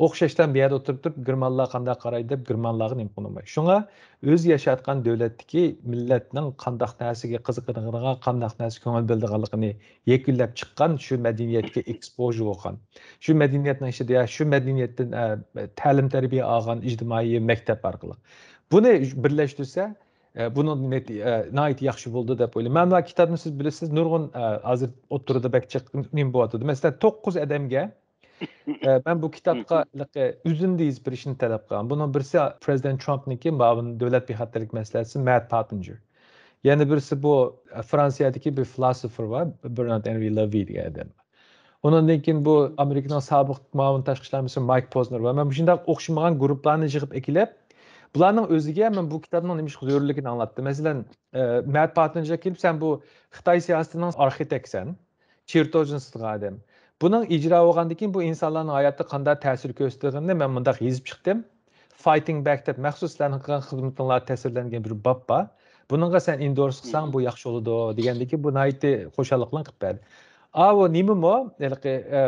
ئوخشاشلا بۇ يەردە ئولتۇرۇپ تۇرۇپ، گېرمانلار قانداق قارايدۇ دەپ، گېرمانلارغا نېمە قىلماي. شۇڭا ئۆزى ياشاۋاتقان دۆلەتتىكى مىللەتنىڭ قانداق نەرسىگە قىزىقىدىغىنىغا، قانداق نەرسىگە كۆڭۈل بۆلىدىغانلىقىنى يەكۈنلەپ چىققان، شۇ مەدەنىيەتكە ئېكسپوژېر بولغان، شۇ مەدەنىيەتنىڭ ئىچىدە، شۇ مەدەنىيەتتىن، ئە، تەلىم-تەربىيە ئالغان ئىجتىمائىي مەكتەپ ئارقىلىق. بۇنى بىرلەشتۈرسە، ئە، بۇنىڭ نەتى-، ئە، ناھايىتى ياخشى بولدى دەپ ئويلايمەن. مەن بۇ كىتابنى سىز بىلىسىز، نۇرغۇن، ئە، ھازىر ئوتتۇرىدا بەك جىق نېمە بولۇۋاتىدۇ. مەسىلەن، توققۇز ئادەمگە، ئە، مەن بۇ كىتابقا ھېلىقى ئۈزۈندە يېزىپ بېرىشنى تەلەپ قىلغان. بۇنىڭ بىرسى پرېزىدېنت ترامپنىڭكى مۇئاۋىن دۆلەت بىخەتەرلىك مەسلىھەتچىسى مات پاتتېنجېر. يەنە بىرسى بۇ، ئە، فرانسىيەدىكى بىر فىلاسوفېر بار، بېرنارد ئېنرى لېۋى دېگەن ئادەم. ئۇنىڭدىن كېيىن بۇ ئامېرىكىنىڭ سابىق مۇئاۋىن تاشقى ئىشلار مىنىستىرى مايك پوزنېر ۋە مەن مۇشۇنداق ئوخشىمىغان گۇرۇپپىلارنى يىغىپ ئەكېلىپ، بۇلارنىڭ ئۆزىگە مەن بۇ كىتابنىڭ نېمە ئىشقا زۆرۈرلۈكىنى ئاڭلاتتىم. مەسىلەن، ئە، مات پاتتېنجېر كېلىپ، سەن بۇ خىتاي سىياسىتىنىڭ ئارخىتېكسەن، چېرتوژنى سىزغان ئادەم. بۇنىڭ ئىجرا بولغاندىن كېيىن بۇ ئىنسانلارنىڭ ھاياتىدا قانداق تەسىر كۆرسىتىدىغىنىنى مەن مۇنداق يېزىپ چىقتىم. فايتىڭ بەك دەپ مەخسۇس سىلەرنىڭ قىلغان خىزمىتىڭلارغا تەسىرلەنگەن بىر باب بار. بۇنىڭغا سەن ئېندورس قىلساڭ، بۇ ياخشى بولىدۇ دېگەندىكى بۇ ناھايىتى خۇشاللىق بىلەن قىلىپ بەردى. ئاۋۇ نېمىمۇ؟ ھېلىقى، ئە،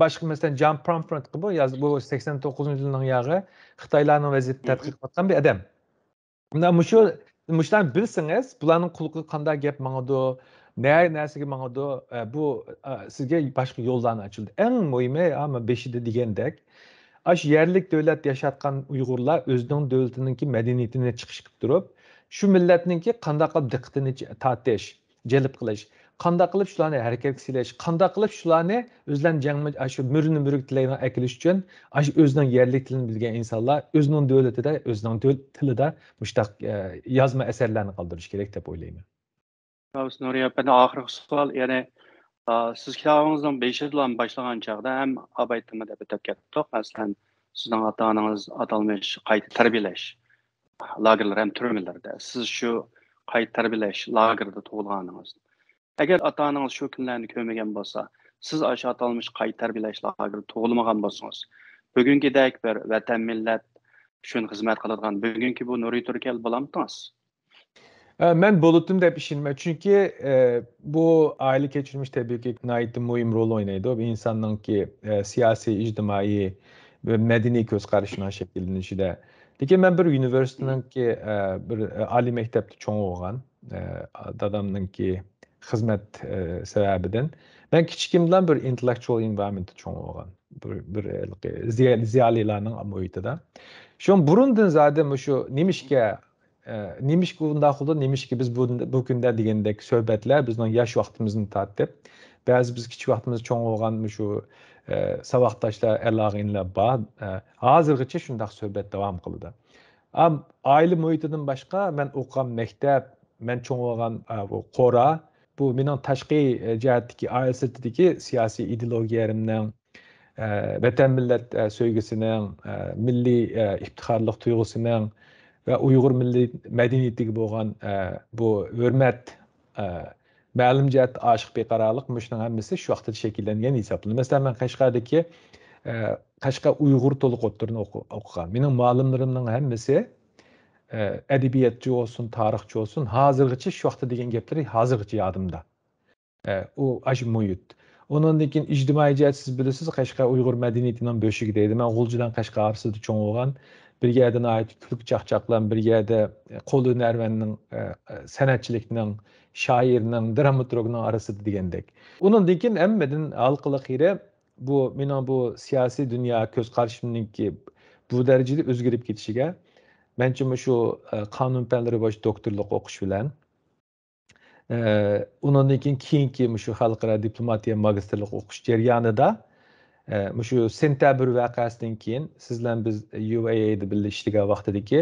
باشقا، مەسىلەن، جان پامفرېتقا بۇ ياز-، بۇ سەكسەن توققۇزىنچى يىلنىڭ ياغى خىتايلارنىڭ ۋەزىيىتىنى تەتقىق قىلىۋاتقان بىر ئادەم. مۇشۇ، مۇشۇلارنى بىلسىڭىز، بۇلارنىڭ قۇلىقىغا قانداق گەپ ماڭىدۇ، نە نەرسىگە ماڭىدۇ، ئە، بۇ، ئە، سىزگە باشقا يوللارنى ئاچىلىدۇ. ئەڭ مۇھىمى، ئا، مەن بېشىدا دېگەندەك، ئاشۇ يەرلىك دۆلەتتە ياشاۋاتقان ئۇيغۇرلار ئۆزىنىڭ دۆلىتىنىڭكى مەدەنىيىتىنى چىقىش قىلىپ تۇرۇپ، شۇ مىللەتنىڭكى قانداق قىلىپ دىققىتىنى ج-، تارتىش، جەلپ قىلىش، قانداق قىلىپ شۇلارنى ھەرىكەتكە سېلىش، قانداق قىلىپ شۇلارنى ئۆزلەرنىڭ جەڭ-، ئاشۇ مۈرىنى مۈرىگە تىلەيدىغان ئەكېلىش ئۈچۈن، ئاشۇ ئۆزىنىڭ يەرلىك تىلىنى بىلگەن ئىنسانلار ئۆزىنىڭ دۆلىتىدە، ئۆزىنىڭ دۆل-، تىلىدا مۇشۇنداق، ئە، يازما ئەسەرلەرنى قالدۇرۇش كېرەك دەپ ئويلايمەن. ساۋۇسىز نۇرى ئەپەندى، ئاخىرقى سوئال، يەنى، ئا، سىز كىتابىڭىزنىڭ بېشىدىلا باشلىغان چاغدا ھەم ئاۋايتىمدا بىر دەپ كەتتۇق. مەسىلەن، سىزنىڭ ئاتا-ئانىڭىز ئاتالمىش قايتا تەربىيەلەش لاگېرلىرى ھەم تۈرمىلەردە. سىز شۇ قايتا تەربىيەلەش لاگېرىدا تۇغۇلغانىڭىز. ئەگەر ئاتا-ئانىڭىز شۇ كۈنلەرنى كۆرمىگەن بولسا، سىز ئاشۇ ئاتالمىش قايتا تەربىيەلەش لاگېرىدا تۇغۇلمىغان بولسىڭىز، بۈگۈنكىدەك بىر ۋەتەن، مىللەت ئۈچۈن خىزمەت قىلىدىغان بۈگۈنكى بۇ نۇرى تۈركەل بولامتىڭىز؟ ئە، مەن بولۇتتۇم دەپ ئىشىنىمەن، چۈنكى، ئە، بۇ ئائىلە كەچۈرمىشى تەبىئىيكى ناھايىتى مۇھىم رول ئوينايدۇ. بۇ ئىنساننىڭكى، ئە، سىياسىي، ئىجتىمائىي ۋە مەدەنىي كۆز قارىشىنىڭ شەكىللىنىشىدە. لېكىن مەن بىر ئۇنىۋېرسىتېتنىڭكى، ئە، بىر، ئە، ئالىي مەكتەپتە چوڭ بولغان، ئە، دادامنىڭكى خىزمەت، ئە، سەۋەبىدىن. مەن كىچىكىمدىن بىر ئىنتېللېكچۇئال ئېنۋايرونمېنتتا چوڭ بولغان. بىر، بىر ھېلىقى زىيا-، زىيالىيلارنىڭ مۇھىتىدا. شۇڭا بۇرۇندىن زادى مۇشۇ نېمىشقا ئە، نېمىشقا ئۇنداق بولدى، نېمىشقا بىز بۇ، بۇ كۈندە دېگەندەك سۆھبەتلەر بىزنىڭ ياش ۋاقتىمىزدىن تارتىپ، بەزى بىز كىچىك ۋاقتىمىزدا چوڭ بولغان مۇشۇ، ئە، ساۋاقداشلار، ئەلاقە ئىنىلەر بار. ئە، ھازىرغىچە شۇنداق سۆھبەت داۋام قىلىدۇ. ئام-، ئائىلە مۇھىتىدىن باشقا مەن ئوقۇغان مەكتەپ، مەن چوڭ بولغان، ئە، بۇ قورا، بۇ مېنىڭ تاشقى، ئە، جەھەتتىكى ئائىلە سىرتىدىكى سىياسىي ئىدېئولوگىيەمنىڭ، ئە، ۋەتەن مىللەت، ئە، سۆيگۈسىنىڭ، ئە، مىللىي، ئە، ئىپتىخارلىق تۇيغۇسىنىڭ ۋە ئۇيغۇر مىللىي مەدەنىيىتىگە بولغان، ئە، بۇ ھۆرمەت، ئە، مەلۇم جەھەتتە ئاشىق بىقارارلىق، مۇشۇنىڭ ھەممىسى شۇ ۋاقىتتا شەكىللەنگەن ھېسابلىنىدۇ. مەسىلەن، مەن قەشقەردىكى، ئە، قەشقەر ئۇيغۇر تولۇق ئوتتۇرىنى ئوقۇ-، ئوقۇغان. مېنىڭ مۇئەللىملىرىمنىڭ ھەممىسى، ئە، ئەدەبىياتچى بولسۇن، تارىخچى بولسۇن، ھازىرغىچە شۇ ۋاقىتتا دېگەن گەپلىرى ھازىرغىچە يادىمدا. ئە، ئۇ ئاشۇ مۇھىت. ئۇنىڭدىن كېيىن ئىجتىمائىي جەھەت، سىز بىلىسىز، قەشقەر ئۇيغۇر مەدەنىيىتىنىڭ بۆشۈكى دەيدۇ. مەن غۇلجىدان قەشقەر ئارىسىدا چوڭ بولغان، بىر يەردە ناھايىتى كۈلكە چاقچاق بىلەن، بىر يەردە قول ھۈنەرۋەننىڭ، ئە، ئە، سەنئەتچىلىكنىڭ، شائىرنىڭ، دراماتورگنىڭ ئارىسىدا دېگەندەك. ئۇنىڭدىن كېيىن ھەممىدىن ھالقىلىق يېرى، بۇ مېنىڭ بۇ سىياسىي دۇنيا كۆز قارىشىمنىڭكى بۇ دەرىجىدە ئۆزگىرىپ كېتىشىگە، مەنچە مۇشۇ، ئە، قانۇن پەنلىرى بويىچە دوكتورلۇق ئوقۇش بىلەن، ئە، ئۇنىڭدىن كېيىن، كېيىنكى مۇشۇ خەلقئارا دىپلوماتىيە ماگىستىرلىق ئوقۇش جەريانىدا، ئە، مۇشۇ سېنتەبىر ۋەقەسىدىن كېيىن سىز بىلەن بىز يۇ ئەي ئەيدە بىللە ئىشلىگەن ۋاقتىدىكى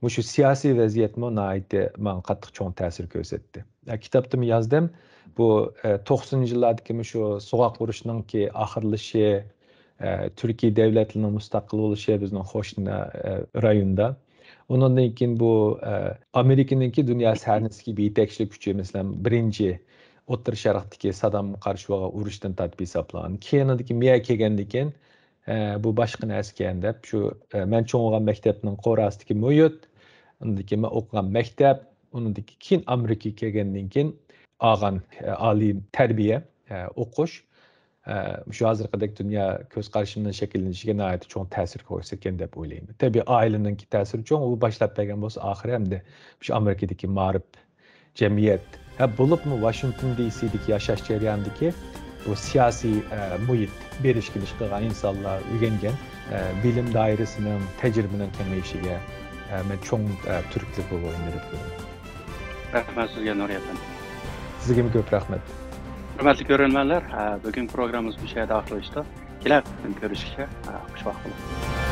مۇشۇ سىياسىي ۋەزىيەتمۇ ناھايىتى ماڭا قاتتىق چوڭ تەسىر كۆرسەتتى. ئە، كىتابتىمۇ يازدىم. بۇ، ئە، توقسىنىنچى يىللاردىكى مۇشۇ سوغۇق ئۇرۇشنىڭكى ئاخىرلىشى، ئە، تۈركىي دۆلەتلىرىنىڭ مۇستەقىل بولۇشى بىزنىڭ قوشنا، ئە، رايوندا. ئۇنىڭدىن كېيىن بۇ، ئە، ئامېرىكىنىڭكى دۇنيا سەھنىسىدىكى بىر يېتەكچىلىك كۈچى، مەسىلەن، بىرىنچى ئوتتۇرا شەرقتىكى سادامغا قارشى بولغان ئۇرۇشتىن تارتىپ ھېسابلانغان. كېيىنىدىكى مىيا كەلگەندىن كېيىن، ئە، بۇ باشقا نەرسىكەن دەپ، شۇ، ئە، مەن چوڭ بولغان مەكتەپنىڭ قوراسىدىكى مۇھىت، ئۇنىڭدىن كېيىن مەن ئوقۇغان مەكتەپ، ئۇنىڭدىن كېيىن ئامېرىكىغا كەلگەندىن كېيىن ئالغان، ئە، ئالىي تەربىيە، ئە، ئوقۇش، ئە، شۇ ھازىرقىدەك دۇنيا كۆز قارىشىمنىڭ شەكىللىنىشىگە ناھايىتى چوڭ تەسىر كۆرسەتكەن دەپ ئويلايمەن. تەبىئىي، ئائىلىنىڭكى تەسىرى چوڭ، ئۇ باشلاپ بەرگەن بولسا ئاخىرى ھەمدە شۇ ئامېرىكىدىكى مائارىپ، جەمئىيەت، ھە، بولۇپمۇ ۋاشىنگتون دى سىدىكى ياشاش جەريانىدىكى بۇ سىياسىي، ئە، مۇھىت، بېرىش كېلىش قىلغان ئىنسانلار ئۆگەنگەن، ئە، بىلىم دائىرىسىنىڭ، تەجرىبىنىڭ كېڭىيىشىگە، ئە، مەن چوڭ، ئە، تۈرتكىلىك بولغان دەپ كۆرىمەن. رەھمەت سىزگە، نۇرى ئەپەندى. سىزگىمۇ كۆپ رەھمەت. ھۆرمەتلىك كۆرۈرمەنلەر، ئە، بۈگۈنكى پروگراممىمىز مۇشۇ يەردە ئاخىرلىشتى. كېلەر قېتىم كۆرۈشكىچە، ئە، خۇش ۋاقىت بولۇڭ.